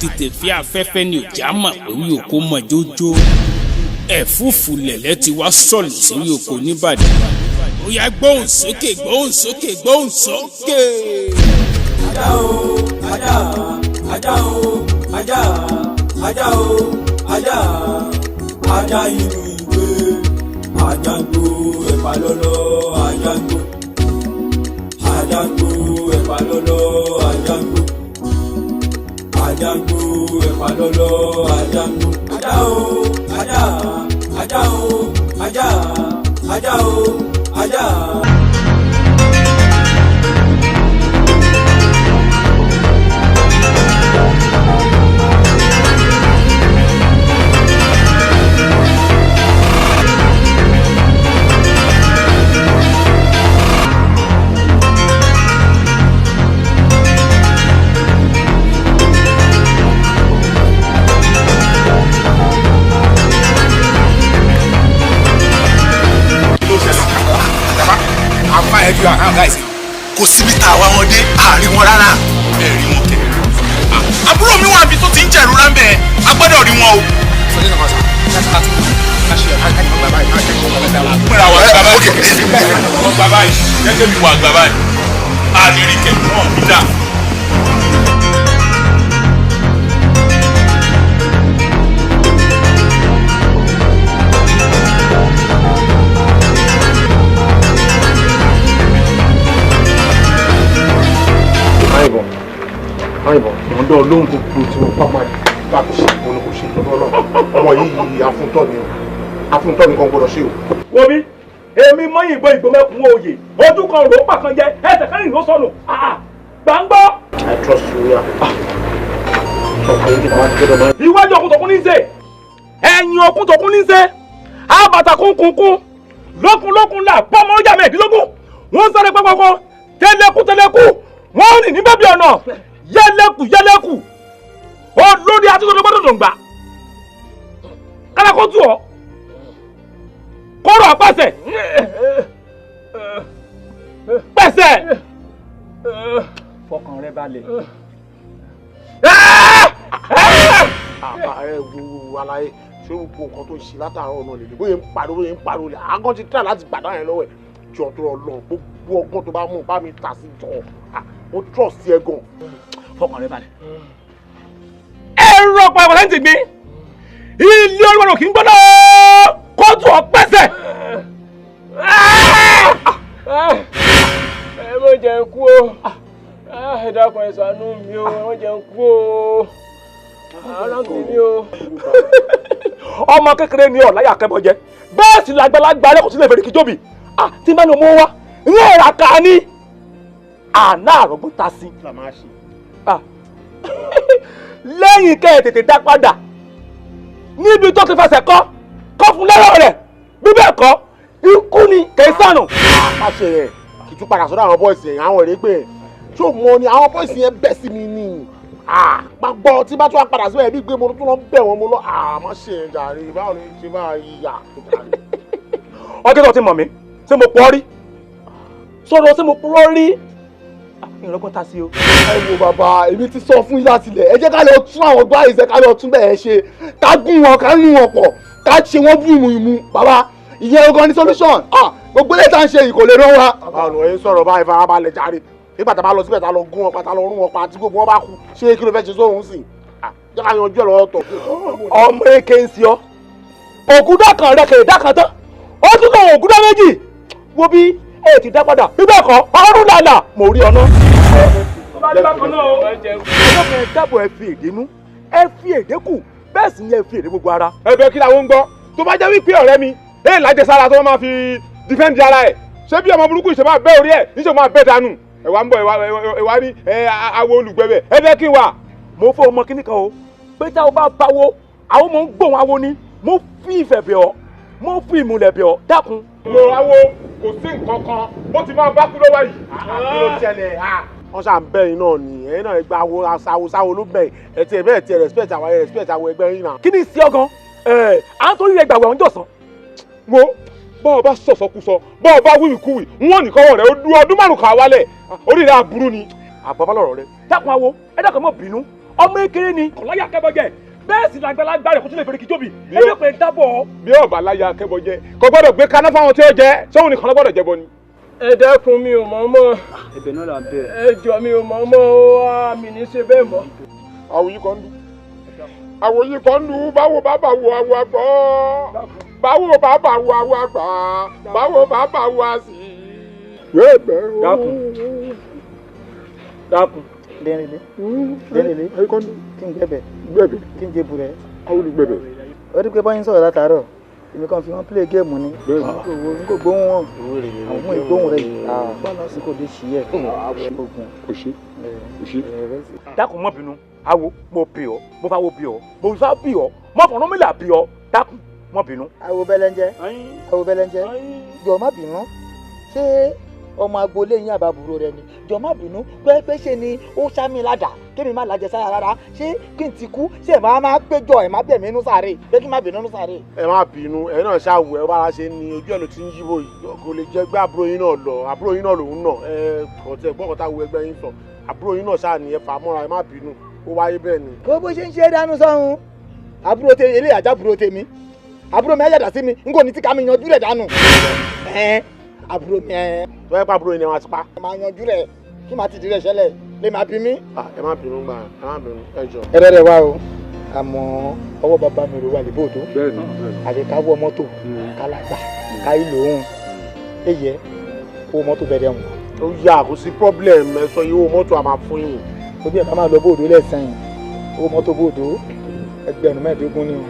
Àìtètè fi afẹ́fẹ́ ni òjá mọ̀ pé orí oko mọ̀ jójó. Ẹ̀fúùfù lẹ̀lẹ́ ti wá sọ̀lù sórí oko nìbàdàn. Ó yá, gbóhùn sókè, gbóhùn sókè, gbóhùn sókè. Ajá o, ajá, ajá o, ajá, ajá o, ajá, ajá inú ìwé, ajá ń gbó ẹ̀pà lọ́lọ́, ajá ń gbó, ajá ń gbó ẹ̀pà lọ́lọ́, ajá ń gbó, ajá ń gbó ẹ̀pà lọ́lọ́, ajá ń gbó. Ajá o, ajá, ajá o, ajá, ajá o, ajá. Àfa ẹ ju àwọn guys. Kò síbi tá a wá wọn dé, àárín wọn rárá. Ẹ rí wọn kẹ. Àbúrò mi wà bí tó ti ń jẹ̀rora ń bẹ̀, a gbọ́dọ̀ rí wọn o. Pínra wa gba báyìí, wọ́n gba báyìí, gẹ́gẹ́ bí wà gba báyìí, a ní rí kẹ̀ wọ́n bí dà. Àyìnbọn, àyìnbọn, mo ń dán lóhùn. Gbogbo tí mo bá máa bá fi ṣe òun ni kò ṣe lọ́dọ̀ náà. Ọmọ yìí afúntọ́ ni o, afúntọ́ ni kan gbọ́dọ̀ ṣe o. Wo bí èmi mọ́yìn ìbọn ìgbọ́mẹ́kun òye ojú kan rò ó pàkan jẹ ẹsẹ̀ kan rìn ló sọnù gbàngbọ́. I trust you ya. Ọkùnrin tí wàá gbọ́dọ̀ máa. Iwájú ọkùn tọkún ní í ṣe, ẹ̀yìn ọkùn tọkún ní í ṣe, àbàtà kúnkúnkún lókun lókun là pọ́nmọ́ ọjà mẹ́ẹ̀ẹ́dínlógún. Wọ́n sáré pápákọ̀ tẹ́lẹ̀kú tẹ́lẹ̀kú, wọ́n rìn ní bẹ́bí ọ̀nà yẹlẹ́kù yẹlẹ́kù. Olórí atúntò gbọ́dọ̀ dòǹgbà kálákó tù ọ́ kóró àpàṣẹ pẹ̀sẹ̀ fọkàn rẹ balẹ̀. Ẹ wo alaye, ṣé gbogbo nǹkan tó ń ṣe látàárọ̀ náà lè lè bóyá ń pariwo, bóyá ń pariwo lè àgọ́ ti try láti gbàdá yẹn lọ́wọ́ ẹ̀. Jọ tó lọ lọ, gbogbo ọgbọ́n tó bá mú bá mi tà sí jọ, mo trust ẹ gan. Fọkàn rẹ balẹ̀. Ẹ̀rọ pa ìwọ̀n ti gbin ilé olúwarò kì í gbọ́dọ̀ kóòtù ọ̀pẹ̀sẹ̀. Ẹ má jẹ́ n kú o, ẹ dákun, ẹ ṣàánú mi o, ẹ má jẹ́ n kú o, arákùnrin mi o. Ọmọ kékeré ni ọ̀láyà kẹ́bọ̀jẹ́, bẹ́ẹ̀ sì làgbàlagbà rẹ kò sí lè fèrè kíjọ́bì tí bá ní ọmọ wa ní ẹ̀rà ká ní àná àrògbó ta sí. Lẹ́yìn kẹ́ ẹ̀ tètè dá padà níbi tó ti fẹsẹ̀ kọ́ kọ́ fún lẹ́rọ̀ rẹ̀, bí bẹ́ẹ̀ kọ́ ikú ni kì í sànù. Àpàṣẹ rẹ̀ kì í tún padà sọ́dọ̀ àwọn bọ́ọ̀sì yẹn, àwọn èrè pé ṣé o mọ ni àwọn bọ́ọ̀sì yẹn bẹ́ sí mi ni gbàgbọ́ tí bá tún wá padà síbẹ̀ bí gbé mo tún lọ bẹ̀ wọ́n mo lọ àmọ́ ṣe é jàre, báwo ni ṣe máa yà jàre. Ọjọ́ tó ti mọ̀ mí, ṣé mo pọ̀ rí sọ̀rọ̀, ṣé mo purọ́ rí ìrọ́gbọ́n ta sí o. Ẹ wo bàbá, èmi ti sọ fún yín láti ilẹ̀, ẹ jẹ́ ká lọ tún àwọn gbá ìṣe, ká lọ tún bẹ́ẹ̀ ṣe, ká gún wọn, ká rún wọn pọ̀, ká ṣe wọ́n bú ìmú bàbá, ìyẹn gan ni solution. Gbogbo ilé tá à ń ṣe yìí kò lè rán wa. Bàbá ọ̀nà ẹ̀ ń sọ̀rọ̀ báyìí, farabalẹ̀ jàre. Nígbà tá a bá lọ síbẹ̀, tá a lọ gún wọn pa, tá a lọ rún wọn pa, tí gbogbo wọn bá kú, ṣé kí ló fẹ́ ṣe sóhun sí? Jẹ́ ká yanjú ẹ̀ lọ́wọ́ tọ̀. Ọmọ èké ń ṣe ọ, ògúndà kan rẹ kèrè dákan tán, ó tún lọ ògúndà méjì. Wo bí ẹ ti dá padà, bí bẹ́ẹ̀ kọ́ ọdún làlà mo rí ọ náà. Ọlọ́kùnrin dábọ̀, ẹ fi èdè nú, ẹ fi èdè kù, bẹ́ẹ̀ sì ni ẹ fi èdè gbogbo ara. Ẹ̀bẹ̀ kí làwọn ń gbọ́ tó bá jẹ́ wípé ọ̀rẹ́ mi ẹ lájẹsára tó máa fi dífẹ́ǹdì ara ẹ̀, ṣé bí ọmọ burúkú ìṣe máa bẹ́ orí ẹ̀ níṣẹ́ máa bẹ́ dànù. Ẹ wá ń bọ̀, ẹ wá ní awo olùgbẹ̀bẹ̀, ẹ bẹ́ kí n wà. Mo fẹ́ ọmọ kíní kan o, pé tá o bá báwo àwọn ọmọ ń gbóhùn awo ni. Mo fi ìfẹ́ bẹ̀ ọ́, mo fi ìmùlẹ̀ bẹ̀ ọ́, dákun. Mo awo kò sí nǹkan kan bó ti máa bá kú lọ́wọ́ yìí. Kí ló ṣẹlẹ̀? Wọ́n ṣà ń bẹ̀ yín náà ni ẹ̀yin náà gba awo aṣáwo sáwo ló bẹ̀ ẹ̀ tiẹ̀ bẹ́ẹ̀ tiẹ̀ respect àwọn respect àwọn ẹgbẹ́ yín náà. Kí ni sí ọ gan ẹ à ń torí rẹ gbàgbọ́ àwọn jọ̀sán. Wo bọ́ọ̀ bá sọ̀sọ̀kúsọ, bọ́ọ̀ bá wíwìkúwì, wọ́n ní kọ́wọ́ rẹ̀ ó dúró ọdún 5 ká wálẹ̀, orí rẹ̀ aburú ni. Àbọ̀bá lọ̀rọ̀ rẹ, dákun awo, ẹ dákun mọ́ bínú. Ọmọ ekele ni kò láyà akẹ́bọ̀jẹ bẹ́ẹ̀ sì làgbàlagbà rẹ̀ kò tún lè fèrè kìjọ́bì ẹ ló pè é dábọ̀. Bí ọba láyà akẹ́bọ̀jẹ kò gbọ́dọ̀ gbé kaná fáwọn tí ó jẹ sóhun nìkan ló gbọ́dọ̀ jẹbọ ni. Ẹ dákun mi ò mọ̀ mọ́. Ẹ̀bẹ̀ náà là ń bẹ̀. Ẹ jọ mi ò mọ̀ mọ́ o, mi ní ṣe bẹ́ẹ̀ mọ́. Àwòyí kan dùn. Àwòyí kan dùn báwo bàbá wo àwọ̀ àgbọ̀. Báwo bàbá wo àwọ̀ àgbà. Báwo bàbá wo àsì. Dákun. Dákun. Dẹ́rẹ́lé. Dẹ́rẹ́lé. Kí n gbẹ̀bẹ̀. Gbẹ̀bẹ̀. Kí n jẹ bùrẹ́. Àwọn olùgbẹ̀bẹ̀. Ó rí pé bọ́yìn sọ̀rọ̀ látàárọ̀. Èmi kàn fi wọ́n play game ni. N kò gbóhùn wọn. Àwọn ìgbóhùn rẹ̀ yìí. Bọ́ọ̀lù ọ̀sìn kò lè ṣí ẹ̀. Ogun. Kò ṣe. Kò ṣe. Dákun má bínú. Awo mo bì ọ́, mo fa wo bì ọ́, mo fa bì ọ́, mo fọ̀nà mi là bì ọ́. Dákun má bínú. Awo bẹ́lẹ́njẹ́. Awo bẹ́lẹ́njẹ́. Jọ̀ọ́ má bínú. Ṣé ọmọ agboolé yín àbábúrò rẹ ni? Jọ̀ọ́ má bínú pé ṣe ni ó ṣá mi ládàá kémi má lajẹ sára rárá. Ṣé kí n ti kú ṣé ẹ máa máa péjọ ẹ má bẹ̀ mí nú sáré pé kí n má bínú nú sáré. Ẹ má bínú ẹ náà ṣàwù ẹ bára ṣe ni ojú ẹ ló ti ń yíbo yìí kò lè jẹ gbé àbúrò yín náà lọ àbúrò yín náà lòun náà ẹ kọ̀tẹ́ gbọ́kọ̀tà wo ẹgbẹ́ yín sọ àbúrò yín náà ṣáà ní ẹ fà á mọ́ra ẹ má bínú ó wáyé bẹ́ẹ̀ ni. Kó bó ṣe ń ṣe é dánú sọ́run àbúrò tèmi eléyà àjábúrò tèmi àbúrò mi ayàdá sí mi n kò ní tí ká mi yanjú rẹ̀ dànù. Àbúrò mi ẹ. Tó yẹ pé àbúrò yín ni wọ́n ti pa. Ẹ máa yanjú rẹ̀ kí màá ti di rẹ̀ ṣẹlẹ̀ lè máa bí mi. Ẹ má bínú gbà ẹ má bínú ẹ jọ. Ẹ rẹ́rẹ́ wá o àmọ́ ọwọ́ bàbá mi rò wà lè bòdó àti ká wọ mọ́tò ká lágbà ká ìlò òun èyẹ owó mọ́tò bẹ̀rẹ̀ wọn. Ó yà kò sí problem ẹ sọ iye owó mọ́tò a máa fún yín. Òbí ẹ̀ bá máa lọ bòdó lẹ́sàn yìí owó mọ́tò bòdó ẹgbẹ̀rún 15 ni o.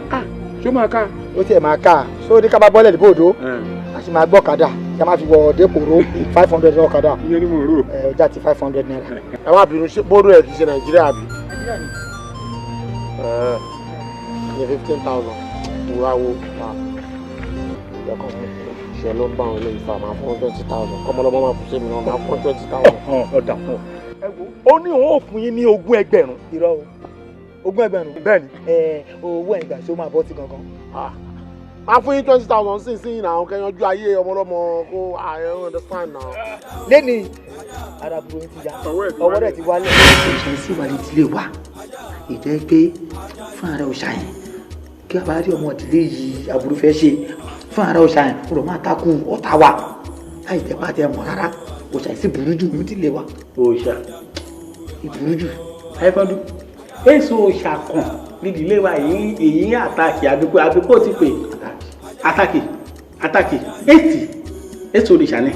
Ṣé máa ká? Ó tiẹ̀ máa ká sórí ká bá bọ́lẹ̀ lè bòdó a sì máa gbọ́kadà kí a máa fi wọ dépòró 500 ọ̀kadà. Ìyẹn ni mo rò. Ẹ ọjà ti 500 naira. Ẹ má bínú ṣé bóró ẹ kì í ṣe Nàìjíríà bí? Ẹ ní 15,000 wúra wo ìyá kan ṣe ló ń bá àwọn ilé ìfà máa fún 20,000 kọ́mọlọ́mọ máa fún sẹ́mi náà máa fún 20,000. Ọ̀dà fún ọ. Ó ní òun ò fún yín ní 20,000. Irọ́ o 20,000. Bẹ́ẹ̀ni. Ẹ owó ẹ̀gbà ṣó máa bọ́ sí gangan. Máa fún yín 20,000 sí sí náà kẹ́ yanjú ayé ọmọlọ́mọ kó I understand now. Lẹ́ni ara burú ti ya ọwọ́ rẹ̀ ti wálẹ̀. Òòṣà sì wà létílé wa ìjẹ́ pé fún ara òòṣà yẹn kí a bá rí ọmọ ìdílé yìí aburú fẹ́ ṣe fún ara òòṣà yẹn kúrò máa takú ọ̀tá wa láì jẹ́ pàtẹ́ mọ̀ rárá òòṣà sì burú jù ní ìdílé wa. Òòṣà ìburú jù. Ayífọ́dún èso òòṣà kan nídìílé wa èyí àtàkì àbíkó àbíkó ti pè àtàkì àtàkì èsì èso òrìṣà ni.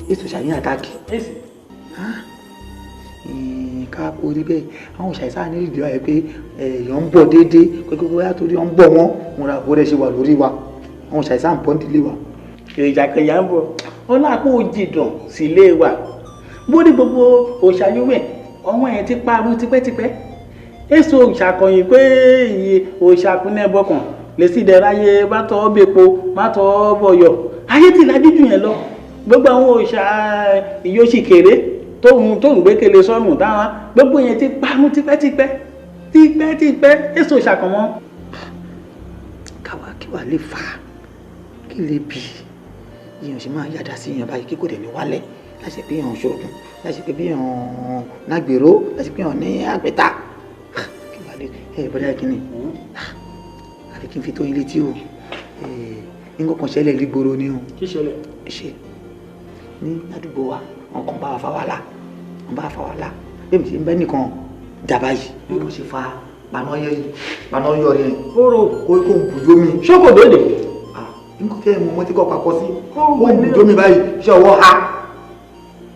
Èso òòṣà yín àtàkì. Èsì. Ká orí bẹ́ẹ̀ àwọn òòṣà ìsáà ní ìdílé wa yẹ pé èèyàn ń bọ̀ déédéé pé bóyá torí ọ̀ ń bọ̀ wọ́n wọn ra àbúrò rẹ̀ ṣe wà lórí wa àwọn òòṣà ìsáà ń bọ̀ nídìílé wa. Èròjà kẹyà ń bọ̀ ọlọ́àpọ̀ òjìdàn sílé wa bórí gbogbo òòṣà yówẹ̀ ọwọ́n ẹ̀ ti parun tipẹ́tipẹ́ èso òòṣà kọ̀yìn pé iye òòṣà kúnlẹ̀ bọ̀kàn lè sì dẹ̀ráyé bá tọ́ bẹ́po má tọ́ bọ̀yọ̀ ayé ti lajú jù yẹn lọ gbogbo àwọn òòṣà ìyóṣìkèrè tóun gbékele sọ́run táwọn gbogbo yẹn ti parun tipẹ́tipẹ́ tipẹ́tipẹ́ èso òòṣà kan mọ́. Káwa kí wàá lè fà á kí lè bì í èèyàn sì máa yàdá sí èèyàn báyìí kí kò dẹ̀ ní wálẹ̀ láṣẹ pé èèyàn ṣoògùn láṣẹ pé èèyàn nágbèrò láṣẹ pé èèyàn ní àgbẹ̀ta kí wàá lè ẹ bọ́dá kínní àfi kí n fi tó yín létí o nǹkan kan ṣẹlẹ̀ lígboro ni o. Kí ṣẹlẹ̀? Ṣe ní àdúgbò wa wọn kàn bá wa fa wàhálà wọn bá wa fa wàhálà bí mi ṣe ń bẹ́ nìkan dàbá yìí bí wọ́n ṣe fa paná yẹ paná yọ yẹn. Kóró kó kó ń bùjó mi. Ṣókò lóde. Nǹkan tẹ́ ẹ mọ ọmọ tí kò papọ̀ sí kó ń bùjó mi báyìí ṣé ọwọ́ ha.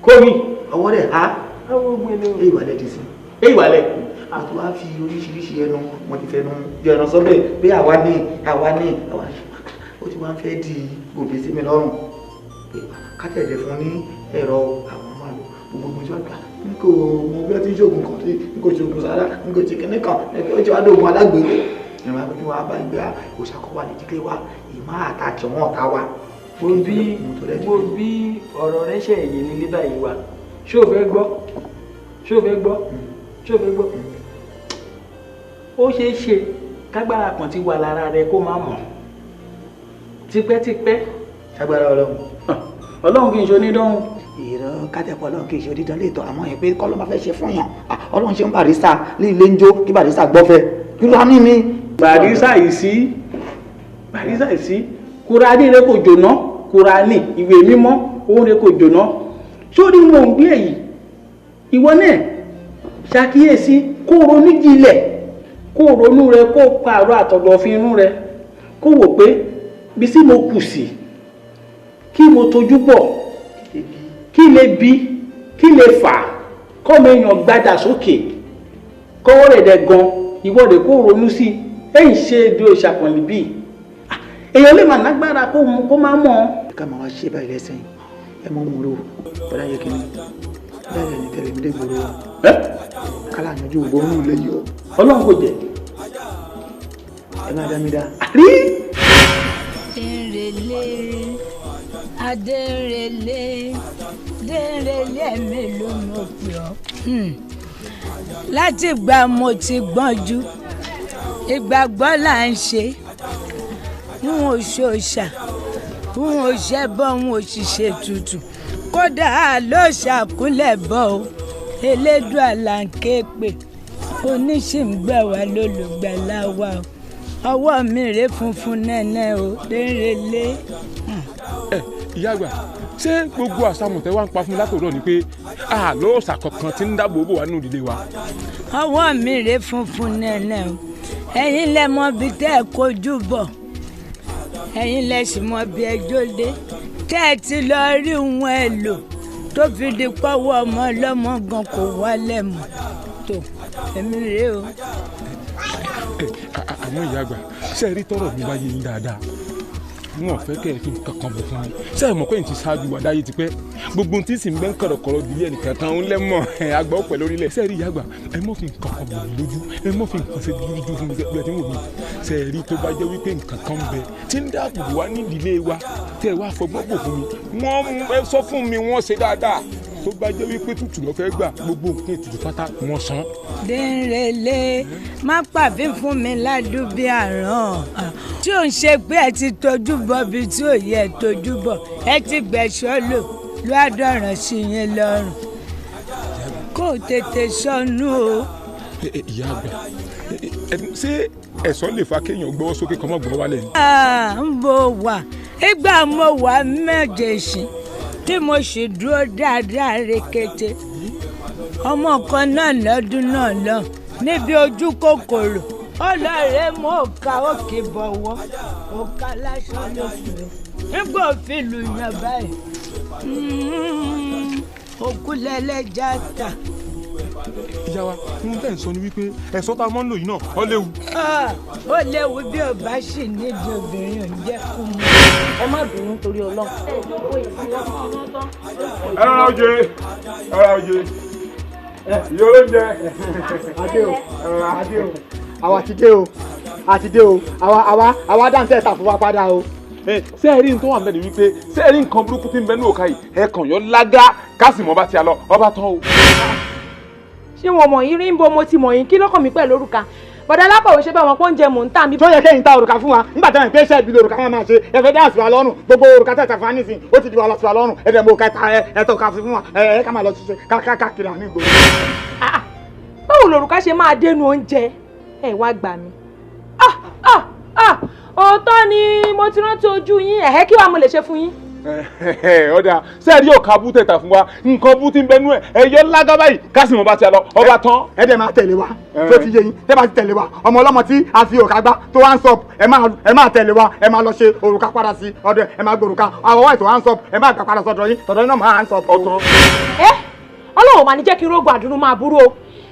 Kórì. Ọwọ́ rẹ̀ ha. Èyí wà lẹ́dí sí. Èyí wà lẹ́. A ti wá fi oríṣiríṣi ẹnu wọn ti fẹnu yọ ẹran sọ́bẹ̀ pé àwa ní àwa ní àwa ní ó ti wá ń fẹ́ di gòbè sí mi lọ́rùn pé kátẹ̀lẹ̀ fún ní ẹ̀rọ àwọn máa lò gbogbo ìjọ àgbà n kò mọ bí wọ́n ti ń ṣoògùn kan tí n kò ṣoògùn sára n kò ṣe kinní kan ó ti wá dóògùn alágbèrè ìrìn àbí wọn bá gbé òṣàkọwà lè jí pé wá ìmọ̀ àtàkì wọn ọ̀tá wa. Wo bí ọ̀rọ̀ rẹ ṣe èyí nílé báyìí wa ṣé o fẹ́ gbọ́ ṣé o fẹ́ gbọ́ ṣé o fẹ́ gbọ́. Ó ṣeé ṣe kágbára kan ti wà lára rẹ kó má mọ̀ tipẹ́tipẹ́. Kágbára Ọlọ́run. Ọlọ́run kì í ṣe onídọ́hùn. Ìrọ̀ kátẹ́pọ̀ ọlọ́run kì í ṣe odídán lè tọ́ àmọ́ ẹ̀ pé kọ́ ló máa fẹ́ ṣe fún yàn. Ọlọ́run ṣe ń Barrister ní ilé ń jó kí Barrister gbọ́fẹ́. Kúránì ni. Barrister yìí sí Barrister yìí sí Kúránì rẹ kò jóná. Kúránì ìwé mímọ́ òun rẹ kò jóná. Sórí mò ń gbé èyí ìwọ náà ṣàkíyèsí kó ronú jinlẹ̀, kó ronú rẹ, kó pààrọ̀ àtọ̀dọ̀fin inú rẹ, kó wò pé bí sí mo kù sí, kí mo tojú bọ̀, kí lè bí, kí lè fà, kọ́mọ èèyàn gbádà sókè, kọ́wọ́ rẹ̀ dẹ̀ gan, ìwọ rẹ̀ kó ronú sí, èyí ṣe èdè ìṣàkànlè bíi èèyàn lè mà lágbára kó má mọ̀. Ká máa wá ṣe báyìí lẹ́sìn ẹ mọ́ mú ro bọ́dá yẹ kí ni bẹ́ẹ̀ ni tẹ̀lé mi dé gbòòrò wa kálá yanjú gbòòrò lè yọ. Ọlọ́run kò jẹ́. Ẹ má dá mi dá. Rí. Adérelé Adérelé Dérelé mi ló mọ̀ pé ọ́. Láti ìgbà mo ti gbọ́njú, ìgbàgbọ́ là ń ṣe, n ò ṣòṣà, n ò ṣẹbọ, n ò ṣiṣẹ́ tutù, kódà ló ṣàkúlẹ̀ bọ̀ o, Elédùà là ń ké pè, oníṣìǹgbà wa lólùgbàlà wa o, ọwọ́ mi rèé funfun nẹ́nẹ́ o, Dérelé. Ẹ ìyá àgbà, ṣé gbogbo àṣàmùtẹ́ wa ń pa fún mi látòrọ ni pé àlọ́ ọ̀sà kankan ti ń dáàbò bò wá nínú ìdílé wa? Ọwọ́ mi rèé funfun nẹ́nẹ́ o, ẹ̀yin lẹ mọ ibi tẹ́ ẹ kojú bọ̀, ẹ̀yin lẹ sì mọ ibi ẹjọ́ dé, tẹ́ ẹ ti lọ rí wọn ẹ lò tó fi di pọ́wọ́ ọmọ ọlọ́mọ gan kò wálẹ̀ mọ́ tó èmi rèé o. Àwọn ìyá àgbà, ṣé ẹ rí tọrọ mi bá yé yín dáadáa? Wọn ò fẹ́ kẹ́ ẹ fi nǹkan kan bọ̀ fún mi. Ṣé ẹ mọ̀ pé n ti ṣáájú wà dáyé tipẹ́? Gbogbo tí sì ń bẹ́ ń kọ̀rọ̀kọ̀rọ̀ ìdílé ẹnìkan kan ń lẹ́mọ̀ àgbà ọ̀pẹ lórílẹ̀. Ṣé ẹ rí ìyá àgbà, ẹ mọ̀ fi nǹkan kan bọ̀ mí lójú, ẹ mọ̀ fi nǹkan ṣe dúdú fún mi bí ẹ ti ń wò mí. Ṣé ẹ rí tó bá jẹ́ wípé nǹkan kan bẹ tí ń dáàbò bò wá nídìílé wa tẹ́ ẹ wá fọgbọ́n bò fún mi, wọ́n sọ fún mi wọ́n ṣe dáadáa. Tó bá jẹ́ wípé tútù ló fẹ́ gbà, gbogbo nǹkan ètùtù pátá wọ́n san. Dérelé má pàfin fún mi ládùúgbò àrùn tí ò ń ṣe pé ẹ ti tójú bọ̀ bí tí ò yẹ tójú bọ̀, ẹ ti gbẹ̀ṣọ́ lò ló àdọ̀ràn sí yín lọ́rùn, kó tètè sọnù o. Ìyá àgbà, ṣé ẹ̀sọ́ lè fa kéèyàn gbọ́wọ́ sókè kọ́mọ́ gbọ́ wálẹ̀ ni? Ń bo wà ìgbà mo wà mẹ́jẹ̀ẹ̀sì tí mo sì dúró dáadáa rekete, ọmọ kan náà lọ́dún náà lọ níbi ojú kòkòrò ọlọ́ọ̀rẹ́ mú òkà òkè bọ̀wọ́ òkà lásán ló fi nígbà òfin lù yàn báyìí òkú lẹ́lẹ́jà ta. Ìyá wa, ohun tẹ́ ń sọ ni wípé ẹ̀sọ́ tá a máa ń lò yìí náà ó léwu. Ó léwu bí ò bá sì nídìí obìnrin ò ń jẹ́ kú mọ́. Ẹ má bínú torí Ọlọ́run. Ẹ rọra oje, ẹ rọra oje, ìyá olóúnjẹ. Adé o, adé o, àwa ti dé o, a ti dé o, àwa dáńtẹ́ ta fún wa padà o. Ṣé ẹ rí nǹkan wà mẹ́rin wípé ṣé ẹ rí nǹkan burúkú tí ń bẹ ní òkà yìí, ẹ kàn yọ lágá kásìmọ́ bá ti a lọ, ọba tán o. Ṣé wọn mọ̀ yín rí ń bo mo ti mọ̀ yín, kí lọ́kàn mi pẹ̀lú òrùka? Bọ̀dá alákọ̀wé ṣe bá wọn pé oúnjẹ mò ń tà mí. Tó yẹ kẹ́yìn ta òrùka fún wa nígbà táwọn ìpè iṣẹ́ ìbílẹ̀ òrùka wọn máa ṣe, ẹ fẹ́ dá àsùnwà lọ́rùn, gbogbo òrùka tẹ̀ tà fún wa nísìnyí ó ti di wàhálà sí wa lọ́rùn, ẹ dẹ̀ mọ òkà ẹ tọ́ ka fún wa, ẹ ká máa lọ ṣiṣẹ́ káàkiri àní ìgboro. Báwo lòrùka ṣe máa dénú oúnjẹ? Ẹ wá gbà mí. Òótọ́ ni mo ti rántí ojú yín, ẹ̀hẹ́ kí wàá mo lè ṣe fún yín? Ọ̀dà, ṣé ẹ rí òkà bú tẹ̀tà fún wa, nǹkan bú ti ń bẹnu ẹ̀, ẹ yọ lágá báyìí kásìmọ̀ bá ti lọ, ọba tán. Ẹ dẹ̀ máa tẹ̀lé wa, tó ti yé yín, tẹ́ bá ti tẹ̀lé wa, ọmọ ọlọ́mọ tí a fi òkà gbá tó wá ń sọ, ẹ máa tẹ̀lé wa, ẹ máa lọ ṣe òrùka padà sí ọ̀dọ̀ ẹ máa gbòrùka, àwọn ọwọ́ ètò wá ń sọ, ẹ máa gbà padà sọ́dọ̀ yín, tọ̀dọ̀ yín náà máa ń sọ. Ọ̀tán. Ẹ Ọlọ́run máa ní jẹ́ kí n rógun àdúrú máa burú o.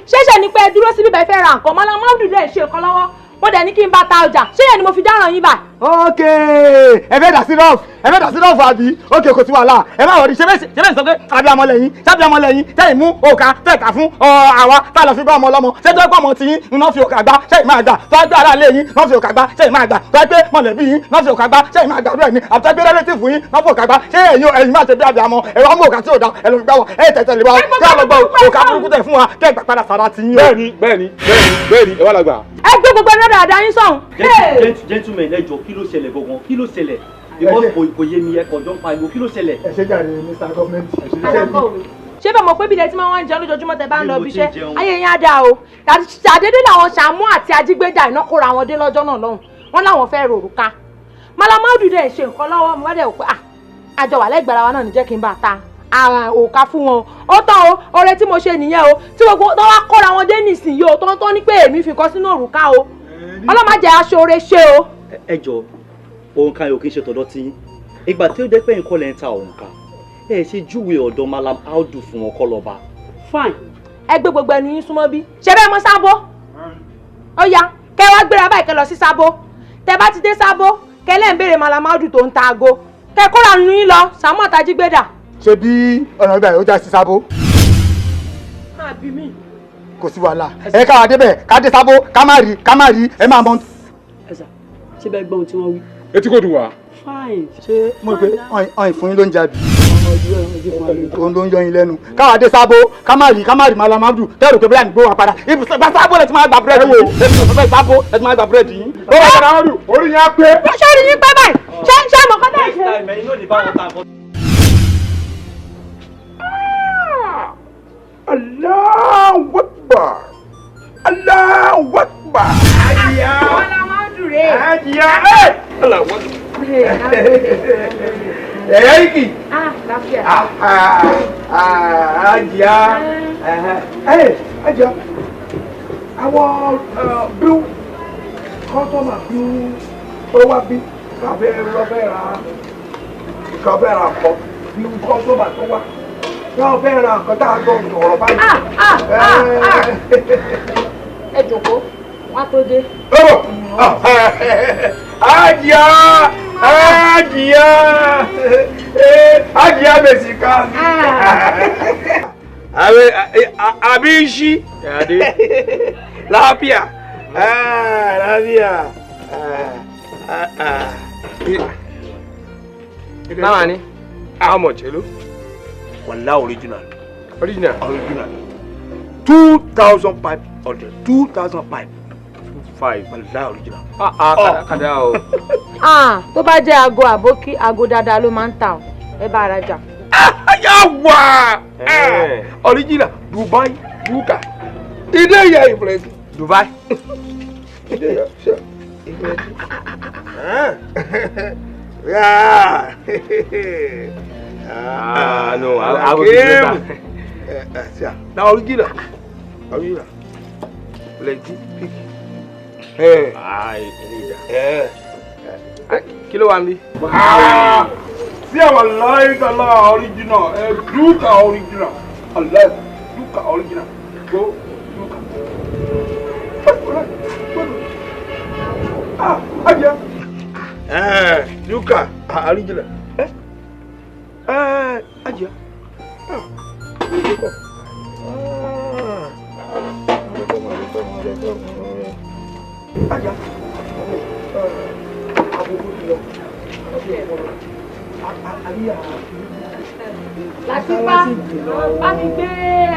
Ṣéṣe ni pé ẹ dúró síbí bẹ́ẹ̀ fẹ́ ra nǹkan, mọ́lá mọ́dún dẹ̀ ṣe nǹkan lọ́wọ́, mo dẹ̀ ní kí n bá ta ọjà, ṣé yẹn ni mo fi dáràn yín báyìí? Ok, ẹ fẹ́ dà sí rọ́ọ̀fù, ẹ fẹ́ dà sí rọ́ọ̀fù àbí? Ok, kò sí wàhálà, ẹ má wọrí, ṣé bẹ́ẹ̀ sọ pé abiyamọ lẹ́yìn, sábiyamọ lẹ́yìn, tẹ́yìn mú òkà tẹ̀ka fún àwa tá a lọ fi bá ọmọ ọlọ́mọ, ṣé tó ẹ pọ̀ ọmọ tiyín ń fi òkà gbá, ṣé ì máa gbà, tó ẹ gbé ara lé yín ń fi òkà gbá, ṣé ì máa gbà, tó ẹ gbé mọ̀lẹ́bí yín ń fi òkà gbá, ṣé ì máa gbà rẹ̀ ni, àti ẹgbẹ́ rẹ́lẹ́tìfù yín ń fi òkà gbá, ṣé ẹ̀yin máa ṣe bí abiyamọ, ẹ wá mú òkà tí ò da, ẹ lọ fi gbá wọn, ẹ tẹ̀tẹ̀ lè wá, kí á lọ gbọ́ òkà burúkú tẹ̀ fún wa, kẹ́ ẹ gbà padà sára tiyín. Bẹ́ẹ̀ni, bẹ́ẹ̀ni, bẹ́ẹ̀ni, bẹ́ẹ̀ni, ẹ wá la gbà. Ẹ gbé gbogbo ẹ̀rọ dáadáa yín sọ̀hún. Gentlemen, ẹ jọ̀ọ́, kí ló ṣẹlẹ̀ gangan? Kí ló ṣẹlẹ̀? Because kò yé mi, ẹ kàn jọ ń pariwo, kí ló ṣẹlẹ̀? Ẹ ṣe jàre, Mr. Government. Ṣé bẹ́ẹ̀ mọ̀ pé bí ilẹ̀ tí máa ń jẹun lójoojúmọ́ tẹ bá ń lọ Bí mo ibi ti iṣẹ́ ń jẹun. ayé yẹn á dáa o. Ṣàdédé làwọn Ṣàmú àti Ajígbéjà iná kóra wọn dé lọ́jọ́ náà lọ́hùn. Wọ́n láwọn fẹ́ rò òrùka. Malamaudu dẹ̀ ṣe nǹkan lọ́wọ́, mo wá dẹ̀ wò pé àjọ wà lẹ́gbẹ̀ẹ́ ara wa náà ní jẹ́ kí n bá ta ara òrùka fún wọn. Ó tán o, oore tí mo ṣe nìyẹn o. Tí gbogbo tó wá kóra wọn dé nísìnyí o, tó ń tọ́ ní pé èmi fi nǹkan sínú òrùka o. Ọlọ́mọ jẹ́ aṣọ oore ṣe o. Ẹ jọ, òǹkà yóò kí n ṣe tọ̀dọ̀ tí yín. Ìgbà tí ó jẹ́ pé nǹkan lẹ́ ń ta òǹkà, ẹ ṣe júwe ọ̀dọ̀ Malam Audu fún wọn kọ́ lọ́ba. Fine, ẹ gbé gbogbo ẹnu yín súnmọ́ bí. Ṣe bẹ́ẹ̀ mọ Sábó? Ó yá, kẹ wá gbéra báyìí, kẹ lọ sí Sábó. Tẹ bá ti dé Sábó, kẹ lẹ́ ń béèrè Malam Audu tó ń ta aago. Kẹ kóra nu yín lọ, Sàámú àtàjígbédà. Ṣé bí ọ̀nà ibà yóò já sí Sábó? Má bí mi. Kò sí wàhálà. Ẹ káwa débẹ̀, ká dé Sábó, ká má rí, ká má rí, ẹ máa mọ. Ẹ sà, ṣé bẹ́ẹ̀ gbọ́ ohun tí wọ́n wí? Etí kò dùn wá. Fine. Ṣé mo rò pé ọ̀hìn fún yín ló ń jàbí? Òun ló ń yọ yín lẹ́nu. Káwa dé Sábó, ká má rí, ká má rí Malam Audu. Tẹ́rù pé bíláà ní gbó wa padà. Ibùsọ̀ bá Sábó lẹ ti máa gba búrẹ́dì yín. Ibùsọ̀ Sábó lẹ ti máa gba búrẹ́dì yín. Ó bá Malam Audu, orí yẹn á pé. Ṣé orí yín pé báyìí? Ṣé mọ̀ kọ́tà ìṣe? Allahu Akbar. Allahu Akbar. Ajiya. Malam Audu rèé. Ajiya. Allahu Akbar. Ẹ̀yà iki. Ah, láfíà. Ajiya. Ajiya. Àwọn bí kọ́sọ́mà bí ó wá bí káfẹ́ lọ́fẹ́ ra káfẹ́ ra kọ́ bí kọ́sọ́mà tó wá káfẹ́ ra nǹkan tá a jọ sọ̀rọ̀ báyìí. Ẹ jòkó, wọ́n á tó dé. Ajiya! Ajiya! Ajiya Mesika! Abinci! Lafiya! Lafiya! Nawa ne? How much, hello? Wallah original. Original? Original. 2,500. 2,500. 5. Wallah original. Ah, kada o. Ah, tó bá jẹ́ aago àbókí, aago dáadáa ló máa ń tà o. Ẹ bá ara jà. Yawa! Original. Dubai, Duka. Ilé ìyá ìfúrẹ́sì. Dubai. Ilé ìyá ṣe ìfúrẹ́sì. Yeah. Ah, no, I will be better. Na original. Original. Plenty pick. Ah, kí ló wà níbí? Sí àwọn láìdọ́là original, Duka original, Allah, Duka original, go Duka. Ah, ajá. Duka original. Ajá. Ajá. Látìpá, bá mi gbé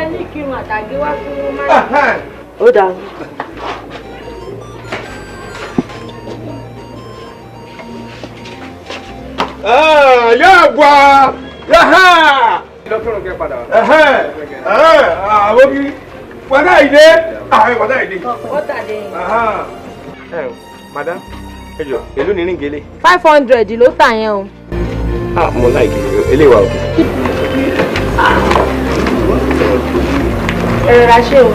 ẹní ìkírun àtàgé wá fún Máyì. Ó dáa. Yàgbà yàhà. Lọ́kùnrin kẹ́ padà wá. Àbókí wàdà ìdè wàdà ìdè. Ó tàdé yìí. Madam, ẹ jọ̀ọ́, èló ni ríngele? 500 ló tà yẹn o. Ah, mo like eléyìí wà òkè. Ẹ rọra ṣe o.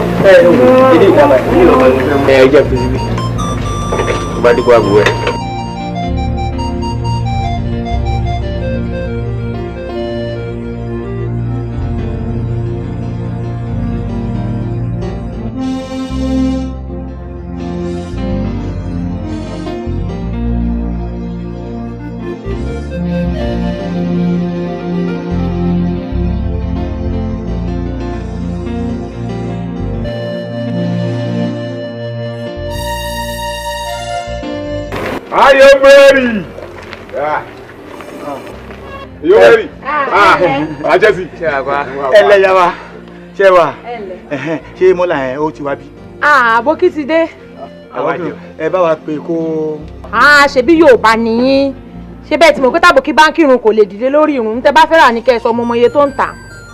Eléyìí wà báyìí, eléyìí wà báyìí. Ẹ jẹ́ fi síbí. Tó bá dínkù àbúrò ẹ̀. Ayọ̀ bẹ́ẹ̀rì. Yóò bẹ́ẹ̀rì. Àjẹsí. Ẹlẹ́yàwá, ṣé wà? Ṣé mọ́là ẹ̀ ó ti wá bí? Àbókí ti dé. Ẹ bá wa pè kó. Ṣebí Yorùbá nìyí. Ṣé bẹ́ẹ̀ tí mo pé tàbókí bá ń kírun kò lè dìde lórí irun, tẹ́ bá fẹ́ rà ní kẹ́ ẹ sọ ọmọ iye tó ń tà.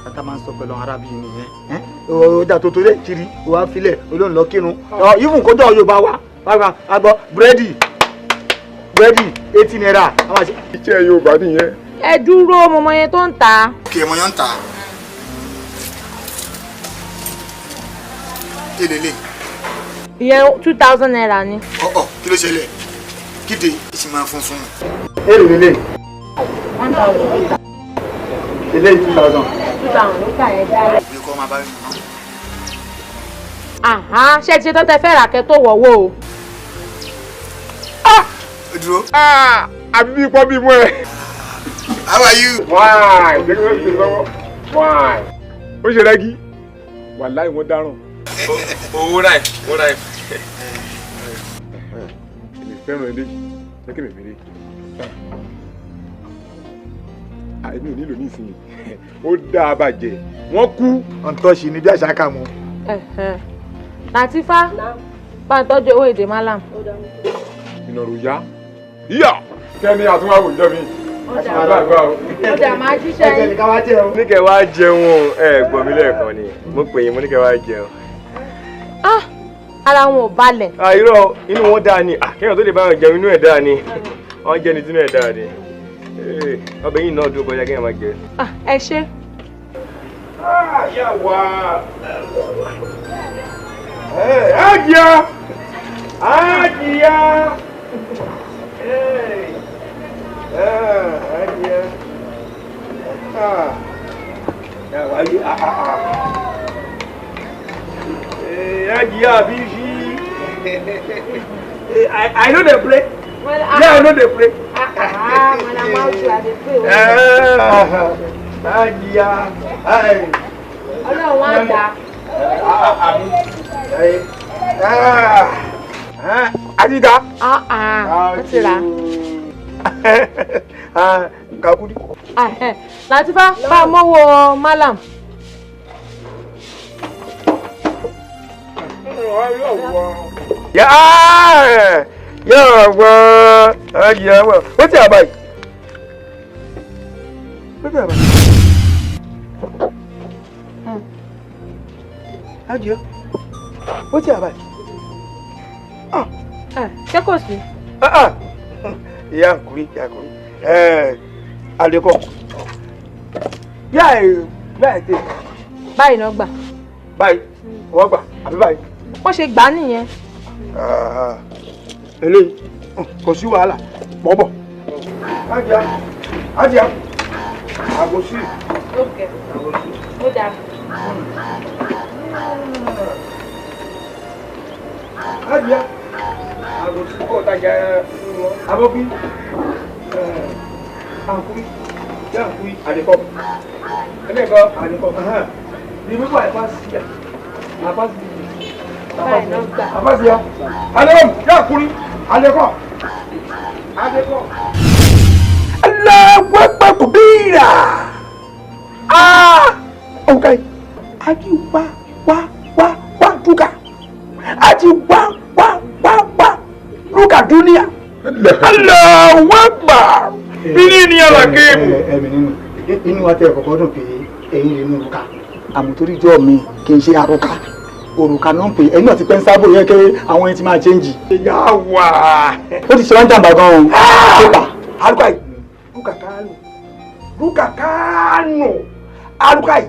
Tata máa ń sọ pẹ̀lú arábìnrin nìyẹn. Ọjà tó torí ẹ̀ kiri, ó wá filẹ̀, olóhùn lọ kírun. Even kójọ́ Yorùbá wa, wá gbọ́ búrẹ́dì 80 naira. Iṣẹ́ Yorùbá nìyẹn. Ẹ dúró, mo mọ iye tó ń tà. Kì í mọ yán ń tà. Èlélẹ̀. Ìyẹn 2000 naira ni. Ọ̀ọ̀ kí ló ṣẹlẹ̀? Kíde ìsìn máa funfun. Èlélẹ̀. 1000. Eléyìí 2000. 2000 ló tà ẹ dálẹ̀. Òbí kọ́ máa bá mi mọ́. Àhá, ṣé ti ṣe tán tẹ fẹ́ rà kẹ́ tó wọ̀wọ́ o. Dúró. Àbí bí pọ́ bí mú ẹ. How are you? Why? Jẹ́ kí wọ́n fi lọ́wọ́. Why? Ó ṣe rẹ́gí. Wàláì wọ́n dáràn. Owó ráì, owó ráì. Èmi fẹ́ràn eléyìí. Jẹ́ kí èmi fi lé. Èmi ò nílò ní ìsinyìí. Ó dáa bàjẹ́. Wọ́n kú. Ọ̀ntọ́ṣì ni bí àṣà kà mọ́. Làtífá, bá ń tọ́jú owó èdè Malam. Ìnàrò yá. Yíyà! Kẹ́ni àtúnwáwò ìjọ mi. Ó dà máa jíṣẹ́ yín. Ní kẹ́ wá jẹun o, ẹ gbọ́ mi lẹ́ẹ̀kan ni. Mo pè yín, mo ní kẹ́ wá jẹun. Ara wọn ò balẹ̀. Irọ́, inú wọn dáa ni. Kéèyàn tó lè bá wọn jẹun, inú ẹ̀ dáa ni. Wọ́n jẹ́ ni tínú ẹ̀ dáa ni. Ọbẹ̀ yìí náà dúró kọjá kéèyàn máa jẹ. Ẹ ṣé. Yà wá. Àjíyá! Àjíyá! Àjíyá! Àjíyá bíṣí. I no dey play. Yeah, I no dey play. Madam Audu, I dey play. Àjíyá. Ọlọ́run á dà. Àjídá. Ó ti rà. Kakudi. Làtífá, bá a mọ́wọ́ Malam. Yà wá, àyà wá, ó ti àbáyé. Ó ti àbáyé. Àjíyá, ó ti àbáyé. Ṣé kò sí? Ìyá nkuri, ìyá nkuri. Àlékọ́. Yá ẹ̀ tè. Báyìí náà gbà. Báyìí, wọ́n gbà, àbí báyìí? Wọ́n ṣe gbà á nìyẹn. Eléyìí, kò sí wàhálà, bọ́bọ̀. Àjíyá, àjíyá, àgòsí. Ó dáa. Àjíyá, àgòsí kò tajà abọ́bí, àǹkúrí, yá àǹkúrí, àdìkọ́. Ẹlẹ́kọ̀ọ́, àdìkọ́. Ní wíwá ẹ̀fá sí ẹ̀, àbá sí ẹ̀. Abasiya, aleykum, ya kuri, aleko, aleko. Allahu Akbar kubira. Ah, okay. Aji wa wa wa wa duka. Aji wa wa wa wa duka dunia. Allahu Akbar. Bini ni alakebu. Ẹ̀mí nínú inú wa tẹ kọ́kọ́ dùn pé ẹ̀yin lè nínú ká. Àmọ́ torí jọ́ mi kì í ṣe àròkà. Òrùka náà ń pè ẹ̀yin náà ti pẹ́ ń sábò yẹ kí àwọn ẹni tí máa chẹ́ǹjì. Yà wá. Ó ti ṣe wá ń jàǹbá gan-an o. Pépà. Aluka yìí, Luka Kánò, Luka Kánò, Aluka yìí,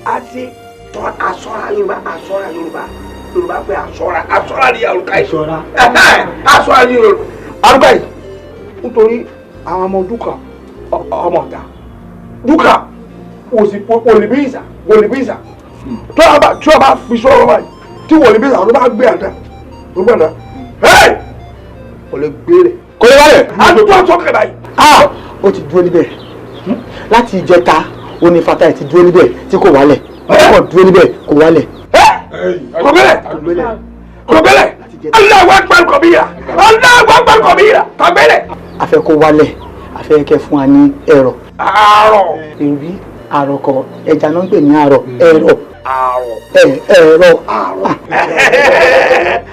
a ti tọ́ asọ́ra Yorùbá, asọ́ra Yorùbá, Yorùbá pé asọ́ra, asọ́ra ni Aluka yìí. Asọ́ra. Asọ́ra ni Yorùbá. Aluka yìí, nítorí àwọn ọmọ Dúkà, ọmọ ọ̀tá, Dúkà, òsì wòlíbíìsà, wòlíbíìsà. Tí a bá fi sọ́rọ̀ báyìí, tí wòlíbíìsà ló bá gbé àdá, ló gbé àdá, ẹ́ẹ̀! Kò lè gbé rẹ̀. Kò lè wálẹ̀. A tó sókè báyìí. Ó ti dúró níbẹ̀ láti ìjẹta, ó ní Fatai ti dúró níbẹ̀ tí kò wálẹ̀, ó kò dúró níbẹ̀ kò wálẹ̀. Kò gbélẹ̀, kò gbélẹ̀, Allahu Akbar kabira, Allahu Akbar kabira, kò gbélẹ̀. A fẹ́ kó wálẹ̀, a fẹ́ kẹ́ fún wa ní ẹ̀rọ. Àárọ̀. Èrí àròkọ ẹja náà ń pè ní àrọ̀ ẹ̀rọ. Àrọ̀. Ẹ̀rọ. Àrọ̀.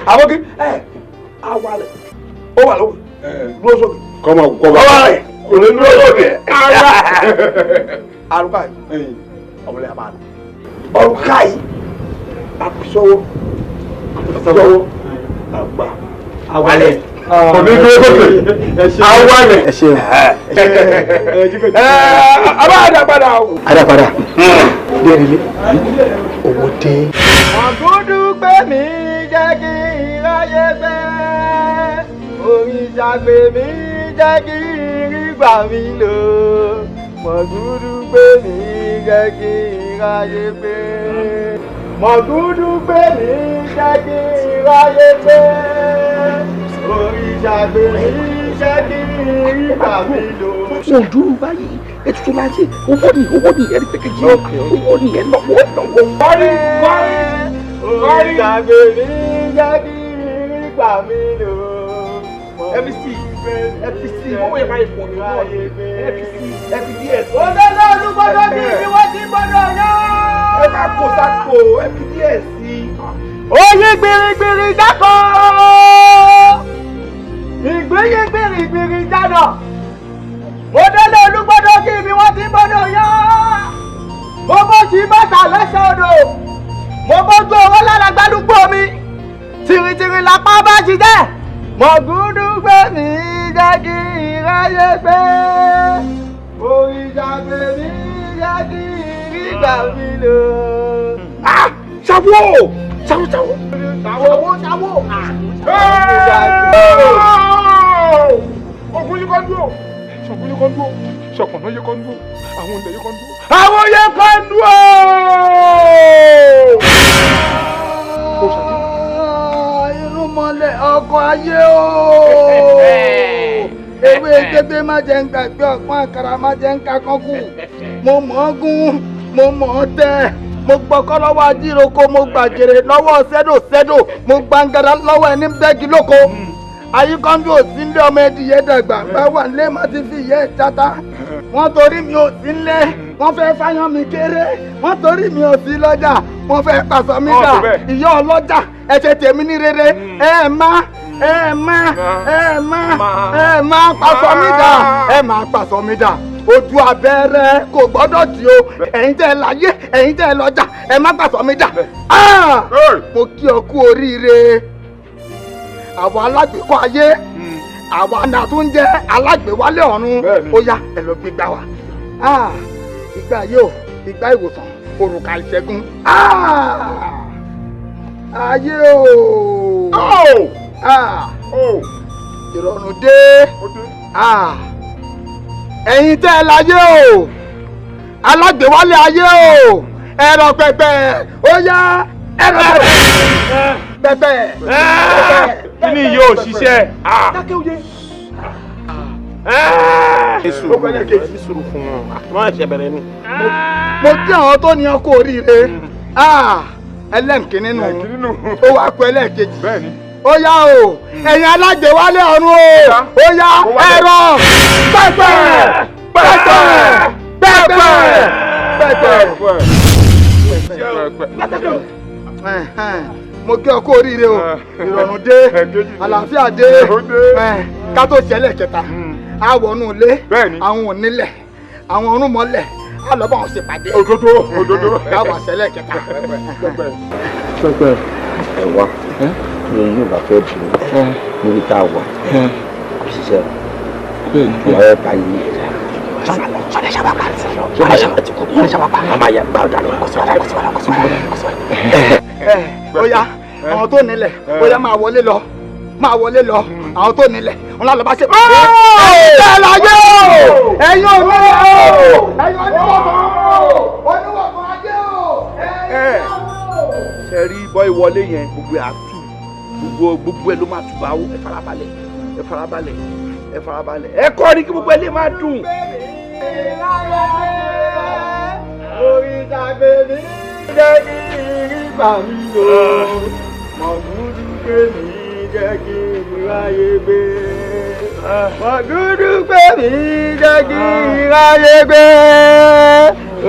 Àbókí ẹ̀ awalẹ̀ ó wà lóko. Dúró sókè. Kọ́mọ kọ́mọ. Kọ́mọ rẹ̀ kò lè dúró sókè. Àrùkà yìí ọmọlẹ́ àbá lọ. Òrùka yìí àbísọ́wọ́ àbísọ́wọ́ àgbà àwalẹ̀. Kò ní dúró sókè. Awalẹ̀. Ẹ ṣeun. Abá àdàpadà o. Àdàpadà. Dẹ́rẹ́lé owó dé. Ọ̀gúndùn pé mi jẹ́ kí n ráyé pé òrìṣà pé mi jẹ́ kí n rí gbà mí lò. Mọ̀gúdú pé mi jẹ́ kí n ráyé pé. Mọ̀gúdú pé mi jẹ́ kí n ráyé pé. Òrìṣà pé mi jẹ́ kí n rí gbà mí lò. Mo dúró báyìí, ètùtù la ṣe, owó ni ẹni pẹ́kẹ́jì, owó ni ẹ lọ́wọ́ ẹ lọ́wọ́. Kọ́rí kọ́rí kọ́rí. Òrìṣà pé mi jẹ́ kí n rí gbà mí lò. FBC FBC owó yẹn máa ń pọ̀ ní owó FBC FBDS. Òdòdó olúgbọ́dọ̀ bí ibi wọ́n ti gbọ́dọ̀ yán. Ẹ má kó sáko FBDS. Oyin gbirigbiri jákò. Ìgbín gbirigbiri jánà. Mo délé olúgbọ́dọ̀ kí ibi wọ́n ti gbọ́dọ̀ yán. Mo bó sí bàtà lẹ́sẹ̀ odò. Mo bójú owó lára gbálúgbò mi. Tìrìtìrì lápá bá ti jẹ́. Mọ̀gúndú gbé mi jẹ́ kí n ráyé gbé. Òrìṣà gbé mi jẹ́ kí n rí gbà mí lò. Ṣàwó! Ṣàwó ṣàwó! Ṣàwó ṣàwó! Ògún yìí kan dúró, Ṣọ̀gbọ́n yìí kan dúró, Ṣọ̀pọ̀nà yìí kan dúró, àwọn olè yìí kan dúró. Àwọn yẹn kan dúró! Irúnmọlẹ̀ ọkọ̀ ayé o. Ewé gbégbé má jẹ́ ń gbàgbé ọ̀pọ̀n àkàrà má jẹ́ ń kakán kù. Mo mọ̀ ọ́ gún, mo mọ̀ ọ́ tẹ́. Mo gbọ́kọ́ lọ́wọ́ ajíroko, mo gbàgèrè lọ́wọ́ sẹ́dòsẹ́dò, mo gbàǹgàdà lọ́wọ́ ẹni bẹ́gi lóko. Ayíkọ́ndú ò sí nílé ọmọ ẹdìyẹ dàgbà, bá wà nílé má ti fi ìyẹ́ ìjata. Wọ́n torí mi ò sí nílé, wọ́n fẹ́ fáyán mi kéré. Wọ́n torí mi ò sí lọ́jà, wọ́n fẹ́ pàṣọ mi dà. Ìyá ọlọ́jà ẹ ṣe tèmi ní rere, ẹ má ẹ má ẹ má ẹ má pàṣọ mi dà, ẹ má pàṣọ mi dà. Ojú abẹ́rẹ́ kò gbọ́dọ̀ dì o, ẹ̀yin tẹ́ ẹ láyé, ẹ̀yin tẹ́ ẹ lọ́jà, ẹ má pàṣọ mi dà. Mo kí ọ kú oríire. Àwọn alágbèékọ́ ayé, àwa náà tún jẹ́ alágbèéwálé ọ̀run. Ó yá ẹ lọ gbégbá wa. Ìgbà yìí o, ìgbà ìwòsàn, òrùka ìṣẹ́gun. Ayé o. Ìrọ̀rùn dé. Ẹ̀yin tẹ́ ẹ láyé o, alágbèéwálé ayé o, ẹ̀rọ pẹpẹ, ó yá ẹ̀rọ pẹpẹ. Kí ni yóò ṣiṣẹ́? Dákẹ́ òye. Ní sùúrù fún wọn, wọ́n ṣẹ̀ṣẹ̀ bẹ̀rẹ̀ ni. Mo kí àwọn tó ní ọkọ oríire. Ẹlẹ́ǹkínní nù, ó wàá kó ẹlẹ́ẹ̀kejì. Ó yá o, ẹ̀yin alágbèéwálé ọ̀run o, ó yá ẹ̀rọ pẹ́pẹ́ pẹ́pẹ́ pẹ́pẹ́ pẹ́pẹ́. Mo kí ọ kú oríire o, ìrọ̀rùn dé, àlàáfíà dé, ká tó ṣẹlẹ̀ kẹta, a wọnú ilé, àwọn onílẹ̀, àwọn orúnmọlẹ̀, a lọ bá wọn ṣèpàdé. Òdodo òdodo. Káwọn ṣẹlẹ̀ kẹta. Pẹ́pẹ́ ẹ wá ní yóò bá fẹ́ dùn níbi tá a wà kò ṣiṣẹ́ o wọ́n bá yín. Ó yá àwọn tó nílẹ̀, ó yá máa wọlé lọ, máa wọlé lọ, àwọn tó nílẹ̀ wọn lọ bá ṣe. Ẹ̀yin tẹ́ ẹ láyé o, ẹ̀yin onílẹ̀ o, ẹ̀yin oníwọ̀gbọ̀n o, oníwọ̀gbọ̀n ayé o, ẹ̀yin o. Ṣe rí bọ́ ìwọlé yẹn, gbogbo ẹ̀ á tù, gbogbo ẹ̀ ló máa tù bá wò. Ẹ farabalẹ̀, ẹ farabalẹ̀, ẹ farabalẹ̀, ẹ kọ́ ni kí gbogbo ẹ lè máa dùn. Òrìṣà gbè mí jẹ́ kí n rí gbà mí lò. Mọ̀gúdú gbè mí jẹ́ kí n ráyé gbé. Mọ̀gúdú gbè mí jẹ́ kí n ráyé gbé.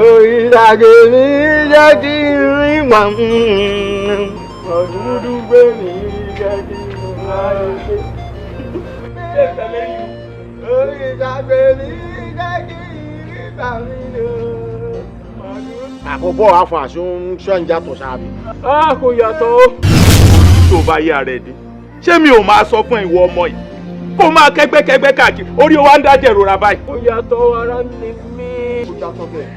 Òrìṣà gbè mí jẹ́ kí n rí gbà mí. Mọ̀gúdú gbè mí jẹ́ kí n ráyé gbé. Orí ìṣàgbé mi jẹ́ kí ìgbà mi lò. Àkọ́bọ̀ àfọ àṣọ ń ṣọ́ ń yàtọ̀ ṣáàbì. A kò yàtọ̀ o. Tó bá yá rẹ̀ dé, ṣé mi ò máa sọ fún ìwọ ọmọ yìí? Kó máa kẹ́gbẹ́kẹ́gbẹ́ káàkiri, orí wa ń dájẹ́ ìrora báyìí. Ó yàtọ̀ ara ni mí. Ó yàtọ̀ bẹ́ẹ̀.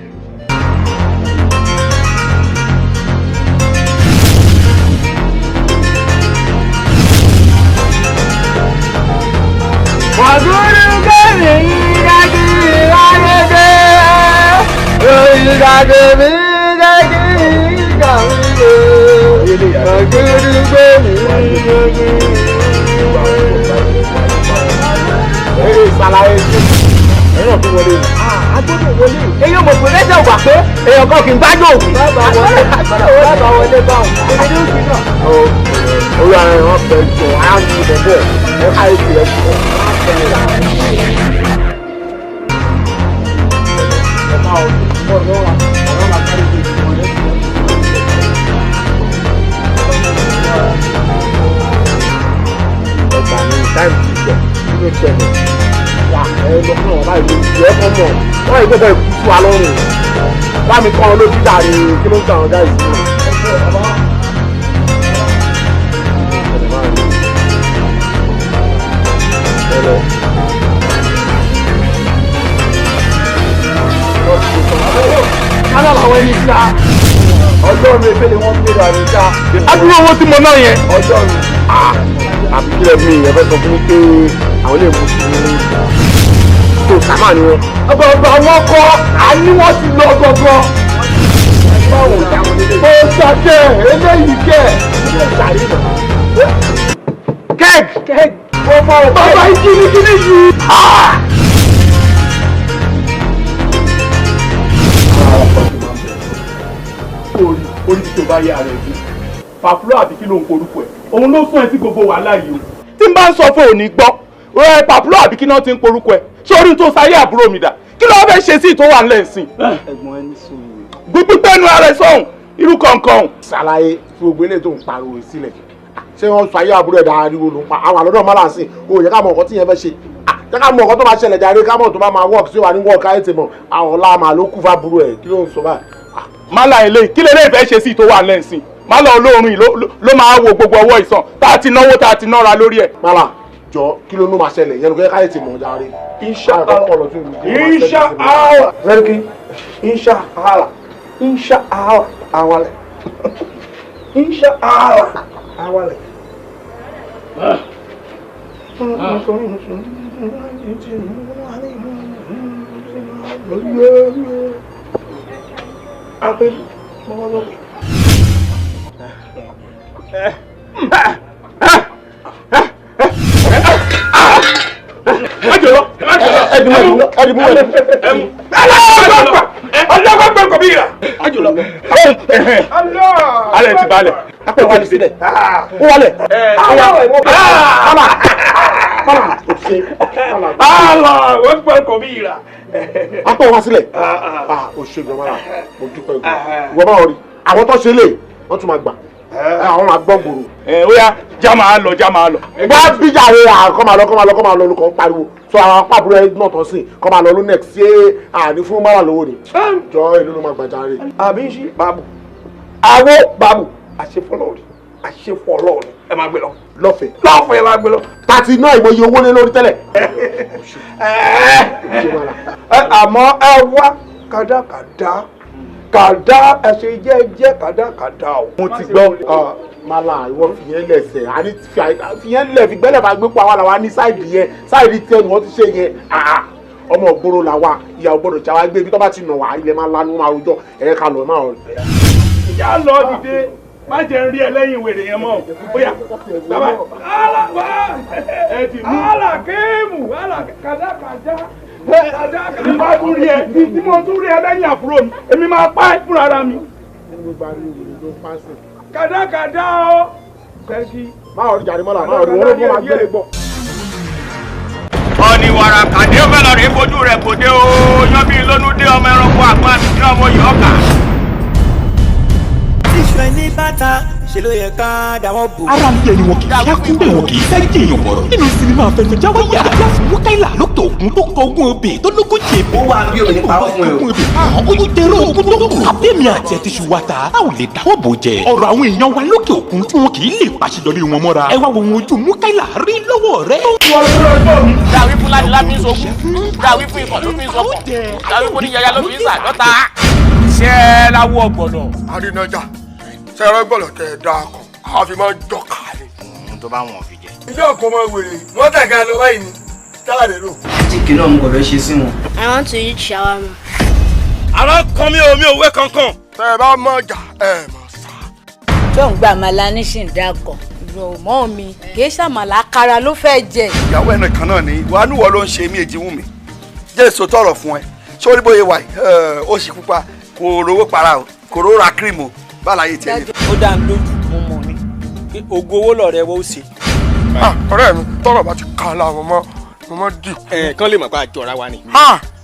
Wàdúrú kẹ́mi dájú ìwádìí Olùdàgbé mi dájú ìgbà mi lò. Wàdúrú kẹ́mi dájú Eré ìsàlàyé ṣe ẹ̀rọ náà tó wọlé ni. A gbọ́dọ̀ wọlé. Eyín ọmọ pé lẹ́sẹ̀ wà pé èèyàn kan kì í gbájú òkú. Bàbá wọlé báwọn. Èmi ní òkú náà. Orí ara ẹ̀ wọ́n fẹ́ jọ á ní bọ̀bọ̀ ẹ̀ ká ètò ẹ̀ pọ̀. Ọgbà mi táìmù ti jẹ kí ló ṣẹlẹ̀ wà ẹ lọ fún àwọn báyìí lójú ẹ kọ́ mọ̀ wọ́n yìí gbọ́dọ̀ ikú sí wa lọ́rùn bá mi kọ́ ọ lójú dàrí kí ló ń tàn ọjà ìsinmi. Kálá làwọn ẹni sá. Ọjọ́ mi efele wọ́n gbé dànù sá. Adúrú owó tí mo ná yẹn. Ọjọ́ mi. Àbí kílẹ̀ mi ẹ fẹ́ sọ fún mi pé àwọn lè mú sí tó sàmà ni wọn. Ọ̀bọ̀ọ̀bọ̀ àwọn kọ́ àní wọ́n ti lọ gangan. Ó ṣàkẹ́ eléyìí kẹ̀. Kẹ́ẹ̀kì. Kẹ́ẹ̀kì. Bàbá ìkíníkíní yìí. Orí orí tó bá yá rẹ̀ dé. Pàfúrò àbí kí ló ń korúkọ ẹ̀? Òun ló sún ẹ sí gbogbo wàhálà yìí o. Tí n bá ń sọ fún òní gbọ́, ẹ pàfúrò àbí kí náà ti ń korúkọ ẹ̀? Ṣé orí tó sáyé àbúrò mi dà? Kí ló fẹ́ ṣe sí ìtò wà ńlẹ̀ ìsìn? Ẹ̀gbọ́n ẹni sùúrù. Gbígbé nu ara ẹ sọ̀hún, irú kọ̀ọ̀kan. Ṣàlàyé fi gbogbo eléyìí tó ń pariwo sílẹ̀. Ṣé wọ́n sọ ayé àbúrò ẹ̀dá ariwo ló ń pa? Àwọn àlọ́dọ̀ máa là ń sìn. O yẹ ká mọ nǹkan tí yẹn fẹ́ ṣe. Jẹ́ ká mọ nǹkan tó máa ṣẹlẹ̀ jàre ká mọ̀ tó bá máa work sí wa ní work ayé ti mọ̀. Àwọn ọ̀la màá ló kú fábúrò ẹ̀ kí ló ń sọ báyìí? Málà eléyìí, kí lélẹ́yìí fẹ́ ṣe sí ìtò wà ńlẹ̀ ìsìn? Málà olóorun yìí ló máa wo gbogbo ọwọ́ ìsàn tá a ti náwó tá a ti nára lórí ẹ̀. Málà jọ kí ló ló máa ṣẹlẹ̀ yẹn ló kẹ́ káyé ti mọ̀ jàre. Insha Allah. Insha Allah. Zerki. Insha Allah. Insha Allah. Awale. Insha Allah. Awale. Alẹ́ ti balẹ̀. Apẹ̀ wálé sílẹ̀. Ó wálẹ̀. Ala. Ala. Ala. Wọ́n gbọ́ kò bí ra. Apẹ̀ wá sílẹ̀. O ṣe gan mara, mo dúpẹ́ gan. Ìwọ bá wọ rí. Àwọn tó ṣe lè, wọ́n tún máa gbà. Àwọn máa gbọ́ gbòòrò. Ẹ ó yá, já máa lọ, já máa lọ. Wá bíjà rẹ̀ kọ́ máa lọ, kọ́ máa lọ, kọ́ máa lọ olùkọ́ ń pariwo. Sọ àwọn apábúrò ẹ náà tán sí, kọ́ máa lọ ló next ṣé àní fún mara lówó ni. Jọ èló ló máa gbàjà rẹ̀. Àbí ṣí bàbù. Àwo bàbù. Àṣefọlọ́ọ̀rì. Àṣefọlọ́ọ̀rì. Ẹ máa gbé lọ. Lọ́fẹ̀ẹ́. Lọ́fẹ̀ẹ́ máa gbé lọ. Tàti náà ìmọ̀ye owó lé lórí tẹ́lẹ̀. Àmọ́ ẹ wá kàdákàdá kàdá ẹsẹ̀ jẹ́jẹ́ kàdákàdá o. Mo ti gbọ́. Mala ìwọ fìyẹn lẹsẹ̀ àní fìyẹn lẹ̀ fi gbẹ́lẹ̀ máa gbé pa wá làwa ní sáìdì yẹn sáìdì tiẹ̀ ni wọ́n ti ṣe yẹn ọmọ ògbóró la wa ìyàwó gbọ́dọ̀ já wa gbé ibi tó bá ti nà wá ilẹ̀ máa lanu máa rojọ́ ẹ̀yẹ ká lọ máa rọ. Ìyá lọ dìde má jẹ́ ń rí ẹ lẹ́yìn wèrè yẹn mọ́ bóyá bàbá ẹ ti mú. Àlà kéèmù àlà kàdákàdá. Tí bá tún rí ẹ tí mo tún rí ẹ lẹ́yìn àbúrò mi èmi máa pa ẹ́ fúnra ra mi. Kàdákàdá o. Sẹ́kì. Máa rí jàre mọ́lá máa rí wọn ló máa gbélé gbọ́. Ọ̀nì wàrà kàdé ó fẹ́ lọ rí fojú rẹ̀ kò dé o yan bí lónú dé ọmọ ẹranko àgbọn àti ọmọ yìí ọkà. Tíṣù ẹni bàtà Ṣe ló yẹ ká dáwọ́ bò. Ara ń tẹni wọn kì í ṣẹ́kù bẹ́ẹ̀ wọn kì í fẹ́ jèèyàn bọ̀rọ̀. Nínú sinimá Afẹnujawaya, Wúkáìlà lókè òkun tó kọ ogún ebè tó lógún jèbè. Ó wà bí òní pa ó fún ẹ o. Àwọn oyún-tẹ̀rọ ogún tó kù. Abẹ́mi àti ẹtí ṣu wa ta, a ò lè dáwọ́ bò jẹ. Ọ̀rọ̀ àwọn èèyàn wa lókè òkun tí wọn kì í lè pàṣeyọrí wọn mọ́ra. Ẹ wá wo ohun ojú Múkáìlà rí lọ́wọ́ rẹ̀. Dàwí fún ládìlá fi ń sokùn, dàwí fún ikọ̀ ló fi ń sọkọ̀, dàwí fún oníyàyà ló fi ń sàdọ́ta. Iṣẹ́ láwọ ọ̀gbọ̀nọ̀. Àrínájà sẹ́rọ̀ gbọ́dọ̀ tẹ̀ ẹ́ dáa kan, àwọn fi máa ń jọkà ni. Ohun tó bá wọn fi jẹ. Ilé ọkọ̀ máa wèrè, wọ́n tẹ̀ka lọ báyìí ni, táàdé lò. Jíkì náà mo kò fẹ́ ṣe sí wọn. I want to eat shawarma. Àrà kan mi ò mi ò wé kankan. Tẹ́ ẹ bá mọ̀ jà ẹ mọ̀ sá. Tó ń gba àmàlà ní sì ń dákọ̀. Ìrọ̀ mọ́ mi kì í ṣàmàlà kára ló fẹ́ jẹ. Ìyàwó ẹ̀ nìkan náà ni wàá núwọ́ ló ń ṣe mí èjì wù mí. Jẹ́ èso tọrọ fún ẹ. Sórí bóyá wà yìí, ó sì pupa, kò rówó para o, kò rówó ra kírímù o, báláyé tiẹ̀ lè. Ó dá mi lójú mo mọ̀ ni pé ògo owó lọ̀rẹ́ wọ́n ó ṣe. Ọ̀rẹ́ mi tọ́rọ̀ bá ti kà láwọn mọ́ mo mọ́ dì. Ẹ kán lè mọ̀ pé àjọra wa ni.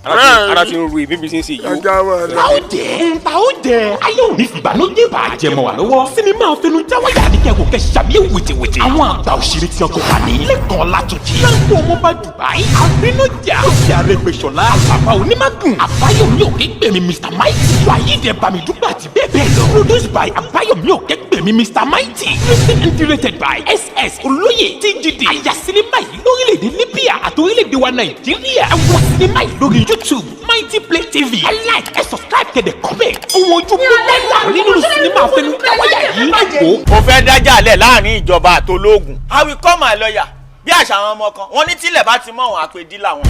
Ara ti ń ru ìbí bí ṣe ń ṣe yìí o. Ẹja wọn lọ. Ta ó jẹ́, ta ó jẹ́, ayé òní fìbànújẹ́ bàjẹ́ mọ́ wa lọ́wọ́. Sinimá Afẹnujawaya ní kẹ́kọ̀ọ́ kẹ́ ṣàmì wìtìwìtì. Àwọn àgbà òṣèré tí ọkọ̀ wà ní. Lẹ́kọ̀ọ́ Látúnjì. Láńkó ọmọba Dubai. Àrínájà. Lókè Arẹ́gbẹ́ṣọlá. Àlàbà Onímágùn. Àbáyọ̀mí Òkègbèmí Mr Mighty. Wàyídì Bámidúpẹ́ àti bẹ́ẹ̀ bẹ́ẹ̀ lọ. Produced by Àbáyọ̀mí Òkègbèmí Mr Mighty. Written and directed by SS Olóyè TGD. Àyà sinimá yìí lórílẹ̀‐èdè Libya àti orílẹ̀-èdè wa Nàìjíríà. Ẹ wo sinimá yìí lórí YouTube Mighty Play TV. Ẹ like, ẹ subscribe, kẹ̀dẹ̀ comment. Ohun ojú mú láìláàrin nínú sinimá Afẹnujawaya yìí. Ẹ wò ó. Mo fẹ́ dájà lẹ̀ láàrin ìjọba àtológun. I will call my lawyer. Bí àṣà àwọn ọmọ kan, wọ́n ní tílẹ̀ bá ti mọ́ àwọn àpèdí làwọn.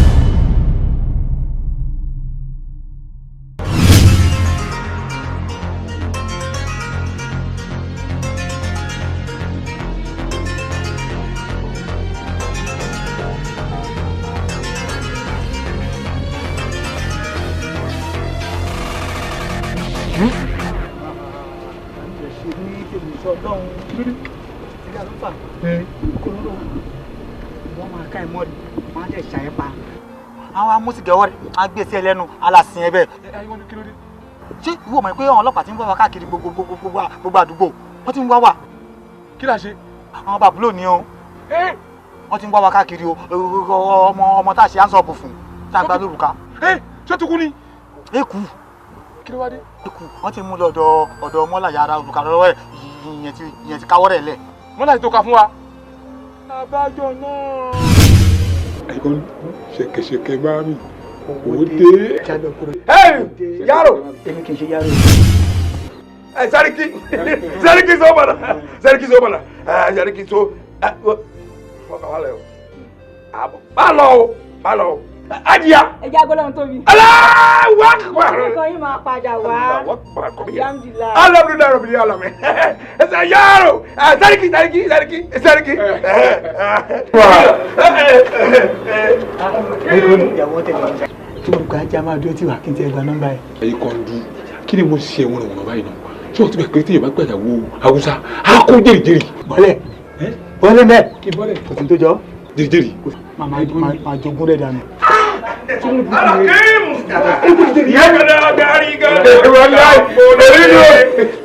Àwọn amúsìgẹ̀wọ́ rẹ̀ á gbé sí ẹ lẹ́nu aláṣin ẹ bẹ́ẹ̀. Ṣé ìwọ mọ̀ pé àwọn ọlọ́pàá ti ń wá wa káàkiri gbogbo àdúgbò wọ́n ti ń wá wa. Kí la ṣe? Àwọn bàbúlò ni o. Wọ́n ti ń wá wa káàkiri o. Ọmọ tá a ṣe ánsọ̀pù fún tá a gba lórúkà. Ṣé ó ti kú ni? Ẹ kú. Kí ló wá dé? Ẹ kú. Wọ́n ti mú lọ ọ̀dọ̀ mọ́là yàrá òrùka lọ́wọ́ ẹ̀ ìyẹn ti káwọ́ rẹ̀ lẹ̀. Mọ́là ti tó ka fún wa. Àbájọ náà. Ẹ̀gbọ́n ṣẹ̀kẹ̀ṣẹ̀kẹ̀ máa mi ò dé. Yaro. Èmi kì í ṣe yaro. Sẹ́ríkì Sẹ́ríkì so bọ̀dà Sẹ́ríkì so bọ̀dà Sẹ́ríkì so fọkàn wà lẹ o. Má lọ o, má lọ o. Ajiya. Ẹ jẹ́ agbọ́dọ̀ tóbi. Allahu Akbar. Akẹ́kọ̀ọ́ yín máa padà wá. Alhamdulillah. Alhamdulillah Rabbil alamin. Ẹsẹ̀ yaro. Sẹ́ríkì Sẹ́ríkì Sẹ́ríkì Sẹ́ríkì. Tí mo gba ajá máa dúró tí wà kí n ti gba nọ́mbà yẹn. Ẹyin kan du kí ni mo ṣe wọn wọ̀n báyìí náà? Ṣé o ti bẹ̀ pé tí yorùbá gbàyàwó Haúsá á kó jèrìjèrì? Bọ́lẹ̀ bọ́lẹ̀ mẹ́. Kí bọ́lẹ̀. Kò sí tó jọ. Jèrìjèrì. Màá jogún rẹ̀ dànù. Alakimu.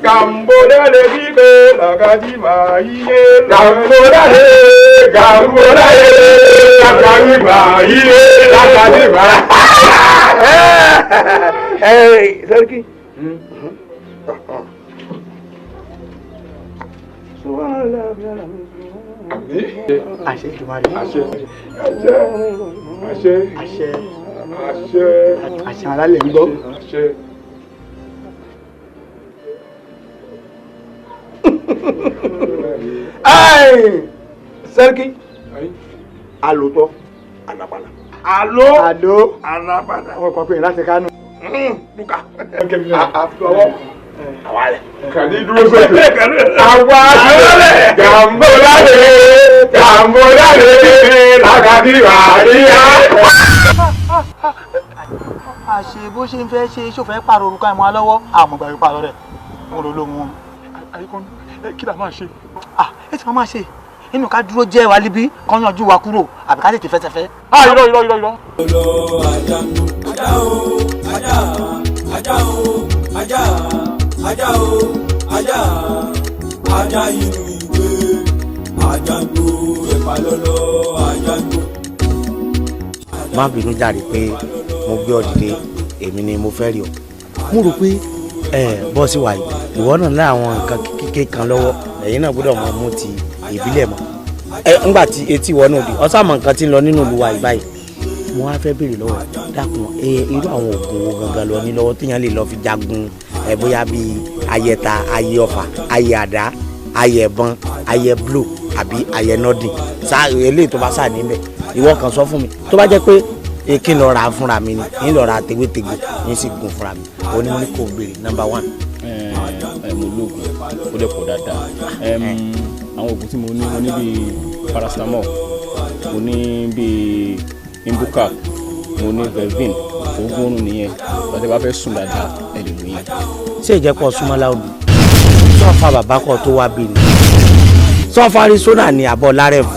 Gambodale bibe lagadi maiye. Gambodale, gambodale, lagadi maiye, lagadi ma. Hey, Sẹ́ríkì. Àṣẹ Èdùmàrè. Àṣẹ. Àṣẹ. Àṣẹ. Àṣẹ. Àṣẹ alálẹ̀ ń gbọ́. Àṣẹ. Sẹ́ríkì. Alòtọ́, àlàpàlà. Àló. Àló. Àlàpàlà. Àwọn kan pè é láti Kánò. Luka. Àfọwọ́. Àwálẹ̀. Kàní dúró sókè. Àwa àwálẹ̀. Gàmbólálè. Gàmbólálè. Làgàdì wàríyá. Àṣe bó ṣe ń fẹ́ ṣe ṣòfẹ́ pààrọ̀ orúkọ ẹ̀mọ́ alọ́wọ́ àmọ̀gbà yóò pààrọ̀ rẹ̀ mo rò lóhun wọn. Àyíkọ́ni kí la máa ṣe? Ẹ ti máa ṣe inú ká dúró jẹ́ wa líbí kán yanjú wa kúrò àbí ká tètè fẹsẹ̀fẹ́. Irọ́ irọ́ irọ́ irọ́. Ajá o, ajá, ajá o, ajá, ajá o, ajá, Ajá inú ìwé, ajá ń gbó ẹ̀pà lọ́lọ́, ajá ń gbó. Má bínú jàre pé mo gbé ọ dìde, èmi ni mo fẹ́ rí ọ. Mo rò pé ẹ bọ́sì wà yìí, ìwọ náà ní àwọn nǹkan kékeré kan lọ́wọ́, ẹ̀yin náà gbọ́dọ̀ mọ mú ti ìbílẹ̀ mọ́. Ẹ ńgbà tí etí ìwọ náà di ọ̀sán mọ̀ nǹkan tí ń lọ nínú ìlú wa yìí báyìí, mo wá fẹ́ béèrè lọ́wọ́, dákun, ẹ irú àwọn oògùn wo gangan lọ ní lọ́wọ́ téèyàn lè lọ fi jagun, ẹ bóyá bíi ayẹta, ayẹ ọfà, ayẹ àdá, ayẹ ẹ̀bọn, ayẹ blo àbí ayẹ nọdìn sá, eléyìí tó bá sà níbẹ̀, ìwọ kan sọ fún mi. Tó bá jẹ́ pé kí n lọ ra fúnra mi ni, n lọ ra tewétegbò, n sì gùn fúnra mi. Ó ní mo ní kò béèrè number one. Ẹ mo lóògùn, ó dẹ̀ pọ̀ dáadáa. Àwọn oògùn tí mo ní, mo ní bíi paracetamol, mo ní bíi imbucap, mo ní Vevin, oògùn oorun nìyẹn. Bàtẹ́ bá fẹ́ sùn dáadáa, ẹ lè lò yẹn. Ṣé ìjẹ́pọ̀ súnmọ́lá olù sọ́ọ̀fà bàbá kan tó wá bí ni sọ́ọ̀fà Arizona ní àbọ̀ lárẹ̀fù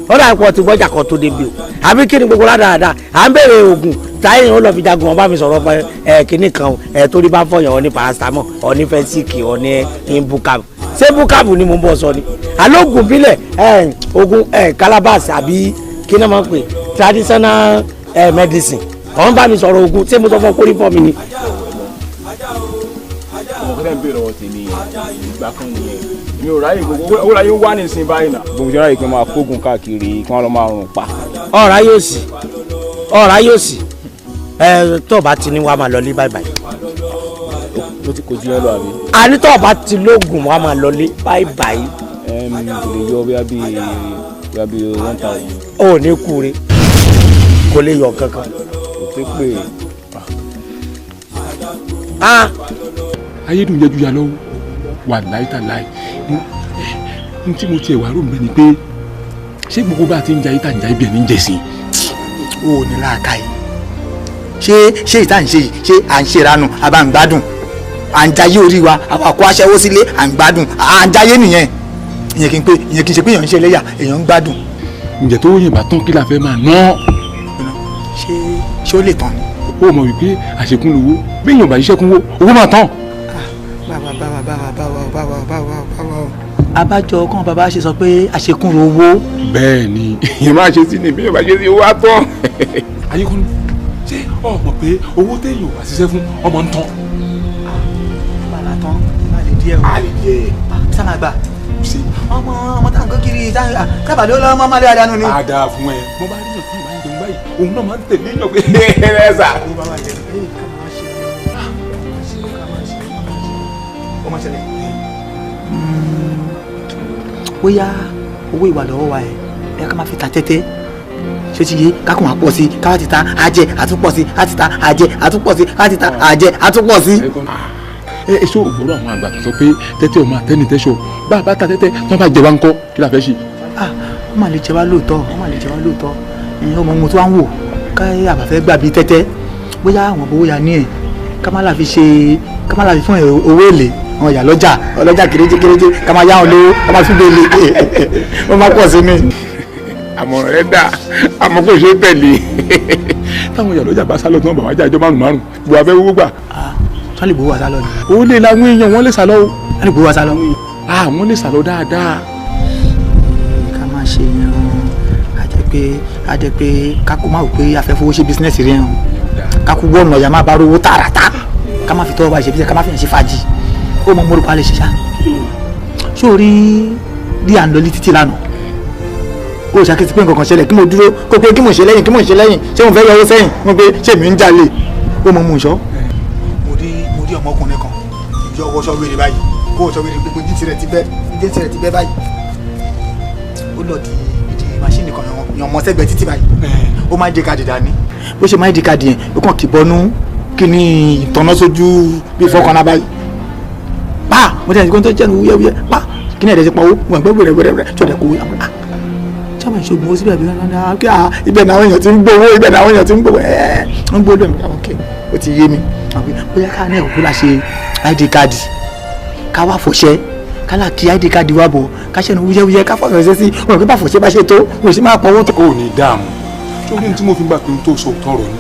ó dà pọ̀ tí gbọ́jà kan tó débi o, àbí kí ni gbogbo ládàáda à ń béèrè oògùn táyé ó lọ fi jagun? Ọba mi sọ̀rọ̀ pé ẹ kíní kan ẹ torí bá fọyàn, ọ ní paracetamol, ọ ní fẹsíkì, ọ ní imbucap. Ṣé imbucap ni mo ń bọ̀ sọ ni alóògùn bílẹ̀, ẹ oògùn ẹ calabash àbí kí ni wọ́n pè traditional ẹ medicine? Ọ̀n bá mi sọ̀rọ̀ oògùn, ṣé mo sọ fún ọ kórìí fọ́ mi ni. Ọmọ kẹtẹ ń béèrè ọwọ́ tèmi ìgbà kan nìyẹn, mi ò ráyè gbogbo owó láyé wá nísìnyí báyìí náà. Gbogbo ìjọba yìí kí wọ́n máa kógun káàkiri, kí wọ́n lọ máa rùn pa. Ọ̀rá yóò sì, ọ̀rá yóò sì, ẹ tó o bá ti ní wàá máa lọ lé báyìí báyìí. Ló ti kojú ẹ lọ àbí. Àní tó o bá ti lóògùn wàá máa lọ lé báyìí báyìí. Kò lè yọ bóyá bíi 1000. O ò ní kúre, kò lè yọ kankan. Kò tó pè é. Ayédùn jẹ́jú ya lọ́wọ́ wà láìtàláì ní tí mo tiẹ̀ wá rò mí ni pé ṣé gbogbo bá a ti ń jayé tá à ń jayé bí ẹni ń jẹ̀sìn. O ò ní làákàyè. Ṣé ìta ń ṣe yìí, ṣé à ń ṣèrànù àbá ń gbádùn, à ń jayé orí wa, àwa kó aṣẹ́wó sílé, à ń gbádùn, à ń jayé nìyẹn. Ìyẹn kì í pé, ìyẹn kì í ṣe pé èèyàn ń ṣe ẹlẹ́yà, èèyàn ń gbádùn. Ǹjẹ́ tó yìnbá tán, kí la fẹ́ máa ná? Ṣé ó lè tán ni? Ó mọ̀ wípé àṣekún lówó, bí èèyàn bá ṣiṣẹ́ kún owó, owó máa tán. Báwa báwa báwa báwa báwa báwa báwa. Abájọ kan bàbá ṣe sọ pé àṣekún owó. Bẹ́ẹ̀ ni, ìyẹn máa ṣe sí ni bí èèyàn bá ṣe sí owó á tán. Ayékúnlé, ṣé o mọ̀ pé owó téèyàn ò bá ṣiṣẹ́ fún ọmọ ń tán? Bàlá tán, má lè díẹ̀ o. Má lè díẹ̀. Sá máa gbà. Ọmọ ọmọ tá à ń kó kiri sábà ló lọ́mọ má lé àdánù ni. A dáa fún ẹ. Mo bá rí yàn kí ìbá ń jẹun báyìí, òun náà máa ń tẹ̀lé yàn pé ẹ sà. Bóyá owó ìwà lọ́wọ́ wa ẹ̀ ẹ ká máa fi ta tẹ́tẹ́, ṣé ti yé? Kákùn àpọ̀ sí, káwá ti ta àjẹ àtúpọ̀ sí, á ti ta àjẹ àtúpọ̀ sí, á ti ta àjẹ àtúpọ̀ sí. Ẹ ṣé ògbóró àwọn àgbà tó sọ pé tẹ́tẹ́ ò máa tẹ́ni tẹ́ṣọ, bá a bá ta tẹ́tẹ́ tí wọ́n bá jẹ wá ń kọ́, kí la fẹ́ ṣe. Wọ́n máa lè jẹ wá lóòótọ́, wọ́n máa lè jẹ wá lóòótọ́. Ìyẹn ọmọ ohun tó wá ń wò ká àbàfẹ́ gbà bíi tẹ́tẹ́, bóyá àwọn owó ya ní ẹ̀ ká má la fi ṣe, ká má la fi fún owó èlé àwọn ìyá lọ́jà ọlọ́jà kéréje kéréje, ká máa yá wọn lówó, ká máa fi gbélé, wọ́n máa pọ̀ sí mi. Àmọ̀ràn rẹ dà, àmọ́ kò ṣe é tẹ̀lé. Táwọn ìyá lọ́jà bá sálọ tí wọ́n bá wá jà ìjọ márùn márùn gbọ́ abẹ́ owó gbà. Wọ́n lè gbowó wa sálọ ni. Ó lè làwọn èèyàn wọ́n lè sálọ o. Wọ́n lè gbowó wa sálọ. Wọ́n lè sálọ dáadáa. Ká máa ṣe yẹn, a jẹ́ pé kákó máa wò pé a fẹ́ fowó ṣe bísínẹ́sì rẹ̀ hàn, kákó wọ́ọ̀nù ọ̀yà máa bá rówó tààràtà, ká má fi tọ́wọ́ bá ṣe bísínẹ́sì, ká má fi hàn ṣe fàájì. Ó mọ mórúkọ alẹ́ ṣiṣá. Ṣé o rí bí à ń lọ ní títì lánàá? Ó ṣàkíyèsí pé nǹkan kan ṣẹlẹ̀, kí mo dúró kó pé kí mo ṣe lẹ́yìn, kí mo ṣe lẹ́yìn, ṣé mo fẹ́ yọwọ́ sẹ́yìn, mo pé ṣé mi ń jalè? Ó mọ mú un ṣọ́. Mo rí ọmọkùnrin kan ìjọ wọṣọ wèrè báyìí, kó wọṣọ wèrè, gbogbo jíǹsì rẹ̀ ti bẹ́, jíǹsì rẹ̀ ti bẹ́ báyìí. Ó lọ di ìdí máṣíìnì kan yan ọmọ sẹ́gbẹ̀ẹ́ títì báyìí. Ó máa ń di káàdì dání. Bó ṣe máa ń di káàdì yẹn, ó kàn kì bọnú kí ni ìtọ́nà sójú bí fọ́kànnà báyìí. Pa mo tẹ̀sí kó tó jẹ́ nu wúyẹ́wúyẹ́ pa kí ni ẹ̀dẹ̀ ti pa owó wọn gbẹ́ wẹ̀rẹ̀wẹ̀rẹ̀ tí ọ̀dẹ̀ kò wé àwọn tí àwọn ìṣògùn owó síbẹ̀ àbí wọn kí ibẹ̀ náà àwọn èèyàn ti ń gbowó, ibẹ̀ náà àwọn èèyàn ti ń gbowó ẹ̀ ń gbowó lónìí. Àwọn kẹ́ ó ti yé mi bóyá ká ní ẹ̀kú la ṣe id card, ká wá fọṣẹ, ká là kí id card wá bọ̀, ká ṣẹ́nu wúyẹ́wúyẹ́, ká fọṣẹ sí wọn kí bá fọṣẹ bá ṣe tó wọn sì máa pọwọ́ tó. Ó ní dààmú sórí ní tí mo fi gbà pé n tó sọ òótọ́ ọ̀rọ̀ ni.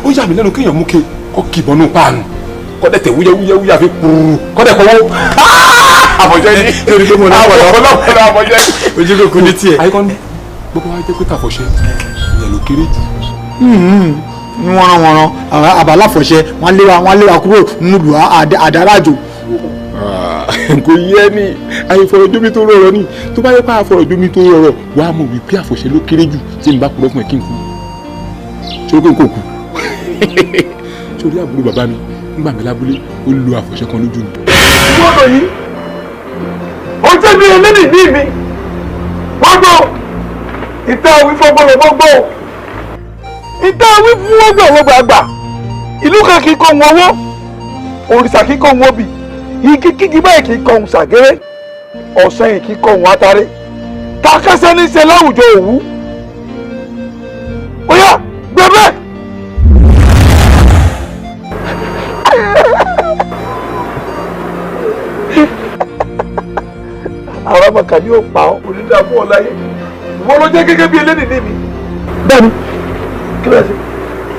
Ó yà mí lẹ́nu kéèyàn mú ke kọ́ kìbọnú páànù kọ́dẹ̀ tẹ̀ wúyẹ́wúyẹ́ wúyẹ́ àfi kúrú kọ́dẹ̀ kọ́wọ́. Àfọ̀ṣẹ ni. Torí pé mo lọ́pọ̀lọ́. Ọlọ́pọ̀lọ́ àfọ̀ṣẹ ni. Ojú kò kú ní tiẹ̀. Àyíkọ́ni gbogbo wa jẹ́ pé tàfọ̀ṣẹ ìyẹn ló kéré jù. Ní wọ́nranwọ̀nran àbáláfọ̀ṣẹ wọ́n lé wa wọ́n lé wa kúrò nílùú àdárájò. Kò yẹ ni àìfọ̀rọ̀jomi tó rọrọ̀ ni tó bá yẹ pé àfọ̀rọ̀jomi tó rọrọ̀ wà á mọ̀ wípé àfọ̀ṣẹ ló kéré jù. Tí n bá purọ́ fún ẹ kí n kú, ṣé o kò kú? Sórí àbúrò bàbá mi nígbà mi lábúlé, ó lo àfọ̀ṣẹ kan lójú mi. Gbọ́dọ̀ yìí ó jẹ́ bí eléyìí bí mi wọ́n gbọ́ ìta wí fọ́gbọ́n gbọ́ ìta wí fún wọ́gbọ̀n gbàgbà. Ìlú kan kì í kọ́ wọn owó, òrìṣà kì í kọ́ wọn obì, igi kígi báyìí kì í kọ́ ohun ṣàgéré, ọ̀sán yìí kì í kọ́ ohun atare. Takẹ́sẹ́ ní í ṣe láwùjọ òwú. Ó yá, gbẹbẹ́. Àwọn ọmọ kan yóò pa ọ́, onídàá fún ọ láyé. Ìwọ ló jẹ́ gẹ́gẹ́ bí eléyìí ní mi. Bẹ́ẹ̀ni, kí ló ṣe?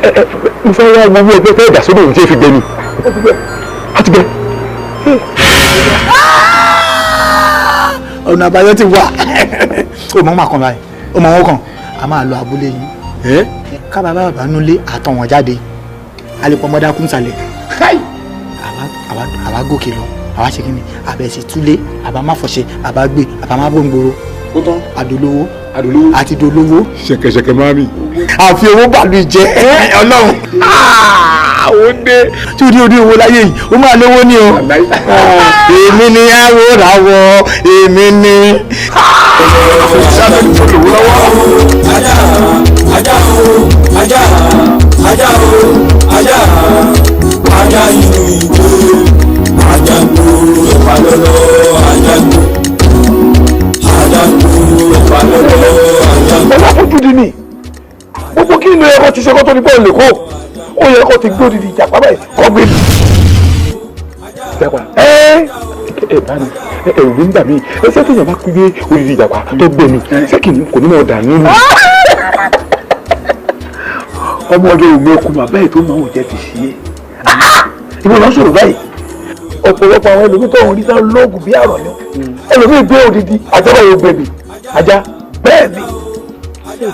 Ẹ ẹ, mo fẹ́ wá owó ẹgbẹ́ fẹ́ dà sódò ohun tí ẹ fi gbẹ ni. Ó ti gbẹ. Á ti gbẹ. Ọ̀nà àbáyọ ti wà. Ó mọ̀ máa kàn báyìí, ó mọ̀ wọ́n kàn a máa lọ abúlé yín ká bàbá bàbá nulẹ̀ àtọ̀ wọn jáde, alẹ́pọ̀ mọ́dá kún sàlẹ̀, àwa gòkè lọ, àwa ṣe kíni, àbẹ̀ sì túlé, àbá má fọṣẹ, àbá gbé, àbá má gbòǹgbòrò. Ó tán. Àdolówó. Àdolówó. Àti dolówó. Ṣẹ̀kẹ̀ṣẹ̀kẹ̀ máa mi. Àfi owó bàlú jẹ Ọlọ́run. Ó dé. Tí o ní orí owó láyé yìí, ó máa lówó ní o. Èmi ni àwòràwọ̀, èmi ni. Ajá, ajá o, ajá, ajá o, ajá, ajá inú igbó, ajá gbó ẹ̀pà lọ́lọ́, ajá gbó, ajá gbó ẹ̀pà lọ́lọ́, ajá gbó. Ọlọ́fojúdi ni gbogbo kí ni ẹ̀kọ́ ti ṣe kó tó ní bọ́ọ̀lù lè kó ó yẹ kó ti gbé odidi ìjàpá báyìí kó gbé mi. Ìjàpá ẹ ẹ bá mi ẹ̀rù mi ń bà mí. Ẹ ṣé téèyàn bá gbé odidi ìjàpá tó gbé mi, ṣé kì í kò ní mọ̀ dànù ni? Ọmọ ọdẹ òun okùn bàbá ẹ̀ tó máa ń jẹ́ ti ṣe é. Ìwọ lọ sọ̀rọ̀ báyìí. Ọ̀pọ̀lọpọ̀ àwọn ẹlòmíì tó ń rí sá lóògùn bí àrọ̀ ni ẹlòmíì gbé odidi ajá báyìí ó gbé mi ajá bẹ́ẹ̀ ni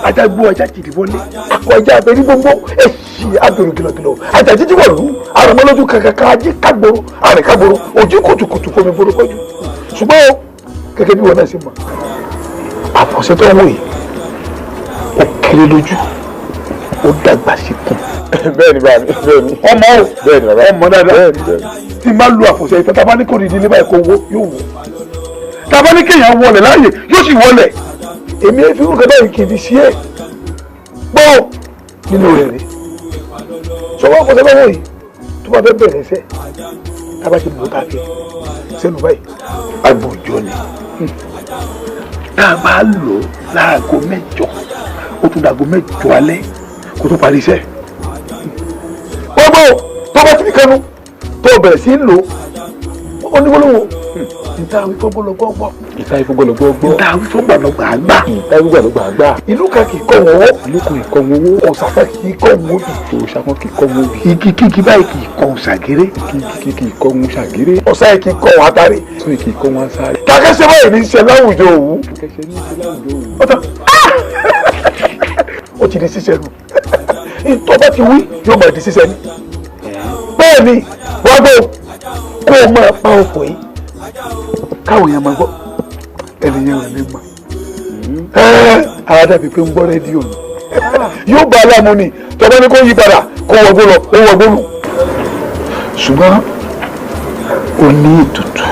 ajá gbó, ajá jìdí wọlé, akọ ajá abẹ ní gbogbo èsì abẹrù kìlọ̀kìlọ̀, ajá jíjí wọ̀lú àrùnmọ́lójú kankan, ajé kágboro àrìn kágboro ojú kùtùkùtù fomi boro kọjú. Ṣùgbọ́n o gẹ́gẹ́ bí wọn náà ṣe mọ̀, àfọ̀ṣẹ tó ń wò yìí ó kéré lójú, ó dàgbà sí kùn. Bẹ́ẹ̀ni bàbá mi, bẹ́ẹ̀ni. Ọmọ o. Bẹ́ẹ̀ni bàbá. Ọmọ dáadáa. Bẹ́ẹ̀ni bẹ́ẹ̀ni. Tí n bá lu àfọ̀ṣẹ ìtàn, tá a bá ní kò ní ìdílé báyìí kó wó, yóò wó. Tá a bá ní kéèyàn wọlé láàyè, yóò sì wọlé. Èmi fi irú kan báyìí kì í fi ṣe é gbọ́ nínú rẹ̀ rí. Sọwọ́ àfọ̀ṣẹ báwo yìí tó bá fẹ́ bẹ̀rẹ̀ iṣẹ́, tá a bá ti lò ó tá a fi sẹ́nu báyìí, agbòjò ni. Tá a bá lò ó láago 8, ó tún dàgó 8 alẹ́ kó tó parí iṣẹ́. Gbogbo tó bá ti fi kánú tó bẹ̀rẹ̀ sí í lò ó ní gbólóhùn ìta wí fọ́gbọ́lọ́gbọ́. Ìta ìfọ́gbọ́lọ́gbọ́. Ìta wí fọ́gbọ́lọ́gbà àgbà. Ìta ìfọ́gbọ́lọ́gbà àgbà. Ìlú kan kì í kọ́ wọn owó. Ìlú kan kì í kọ́ wọn owó. Òòṣà kan kì í kọ́ wọn obì. Òòṣà kan kì í kọ́ wọn obì. Igi kígi báyìí kì í kọ́ wọn ṣàgéré. Igi kígi kì í kọ́ wọn ṣàgéré. Ọ̀sá yìí kì í kọ́ wọn atare. Ọ̀sán yìí kì í kọ́ wọn asáré. Kàkẹ́sẹ́ báyìí ní í ṣe láwùjọ òwú. Kàkẹ́sẹ́ ní í ṣe láwùjọ òwú. Ó tán. Ó ti di ṣíṣe nù. Ìtọ́ bá ti wí yóò máa di ṣíṣe ni. Bẹ́ẹ̀ ni wọ́n gbọ́ kó o máa pa ọkọ̀ yìí káwọn èèyàn máa gbọ́, ẹnìyẹn ò ní mọ̀. Ara dàbí pé ń gbọ́ rédíò ni, yóò bá aláàmú ni. Tọ́ba ní kó yí padà kó wọgbó lọ, ó wọgbó nù. Ṣùgbọ́n o ní ètùtù.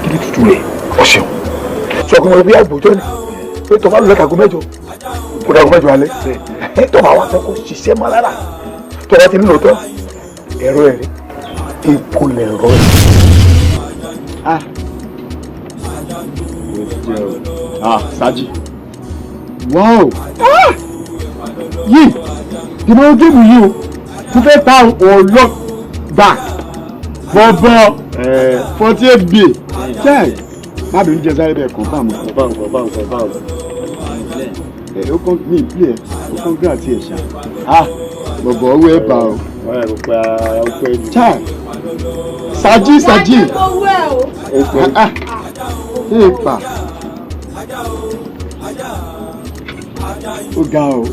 Kí ni ètùtù rẹ̀? Ọ̀ṣẹ̀ sọ pé mo bí àgbòjọ́ ni pé tọ́ba lọ látago 8 kó dàgó 8 alẹ́, tọ́ba wa fẹ́ kó ṣiṣẹ́ mọ́ lára, tọ́ba ti nílò tán ẹ̀rọ ẹ̀rí epo lẹ̀rọ ẹ̀. Ah, Saji. Wow. Ah! Yìí, ìmọ̀ géèmù yìí o, mo fẹ́ ta ọlọ́ gbà bọ̀bọ̀ 48 b. Jẹ́ má bínú jẹ sáré bẹ́ẹ̀ confirm. Confirm, confirm, confirm. Ẹ ó kàn mí ìpìlẹ̀, ó kàn gbé àti ẹ̀ṣà. Ah, bọ̀bọ̀ owó ẹ̀ bá o. Wọ́n yẹ kó pẹ́ ara ó pẹ́ jù. Chai. Saji Saji. Ìpà. Ó ga o.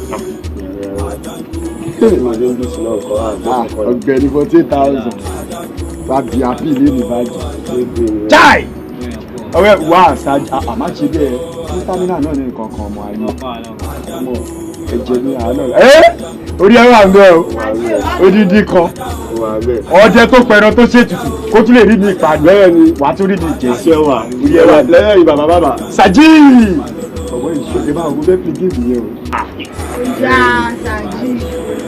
Ọ̀gbẹ́ni 14,000. Bàbí àbí ilé mi bàjẹ́. Chai! Ọ̀rẹ́ wa Saji àmá ṣe bẹ́ẹ̀ ní támínà náà ní nǹkan kan ọmọ ayé. Ọmọ ẹ̀jẹ̀ ní àánú rẹ̀. Ẹ́ orí ẹ̀rọ àmì ẹ̀ o. Odidi kan. Ọdẹ tó pẹran tó ṣètùtù kó tún lè rí mi ìpàdé wà á tún rí mi jẹ. Orí ẹ̀rọ lẹ́yìn bàbá bàbá. Saji! Ọ̀wọ́ ìṣòro máa ń gbé play game yẹn o. Ìyá Saji,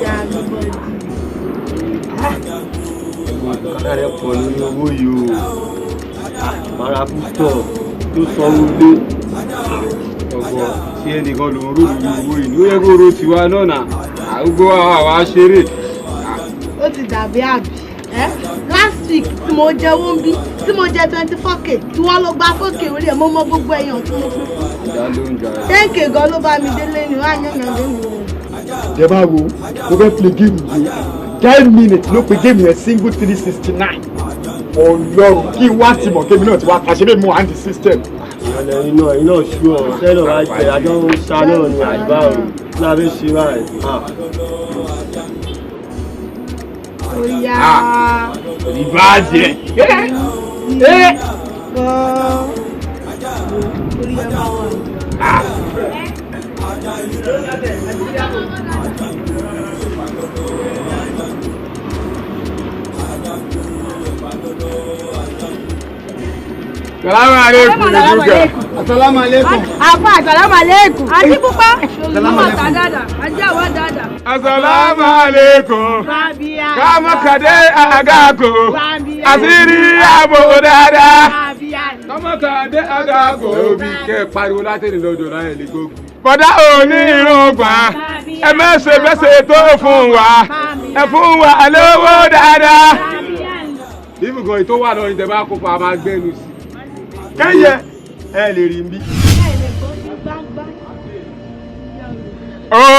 ìyá gbogbo ìdí. Kàdá rẹ̀ pọ̀ lórí owó yìí o. Màrà púpọ̀ tó sanwó lé. Ọ̀gbọ̀n tí ẹnìkan ló ń rò lórí owó yìí ni ó yẹ kó ro tiwa náà nà. Àgbo àwa ṣeré. Ó ti dàbí àbí. Last week tí mo jẹ owó ń bí tí mo jẹ 24k tí wọ́n lọ gba 4k orí ẹ̀ mo mọ gbogbo ẹ̀yàn tí mo fún fún. 10k gan ló bá mi délé ni wọ́n á yàn yàn lónìí. Jẹ́ bá wo mo fẹ́ play game yìí 10 minutes ló pe game yẹn single 369. Ọlọ́run kí wá ti mọ̀ kémi náà ti wá tàṣe bẹ́ẹ̀ mú àǹtí system. Ìrọ̀lẹ́ iná iná ṣú ọ̀ sẹ́lọ̀ wá jẹ àjọ ń ṣá náà ni àgbà ò lábẹ́ ṣe báyìí. Oya. Ìbàjẹ́. Orí ẹ máa wà. Salamu alaikum. Asalamu alaikum. Àfa asalamu alaikum. Àti pupa. Salamu alaikum. Àti àwọn dada. Asalamu alaikum. Kama kade agako. Asiri abo dada. Kama kade agako. Obi kẹ́ pariwo látẹ̀lé lọ́dọ̀ náà lè gbógun. Bọ̀dá òní irun gbà. Ẹ mẹ́sẹ̀ mẹ́sẹ̀ tó fún wa. Ẹ fún wa lówó dáadáa. Ibùgàn tó wà lọ́rin tẹ bá kópa a máa gbẹ́nu sí. Kẹ́yẹ ẹ lè rí n bí.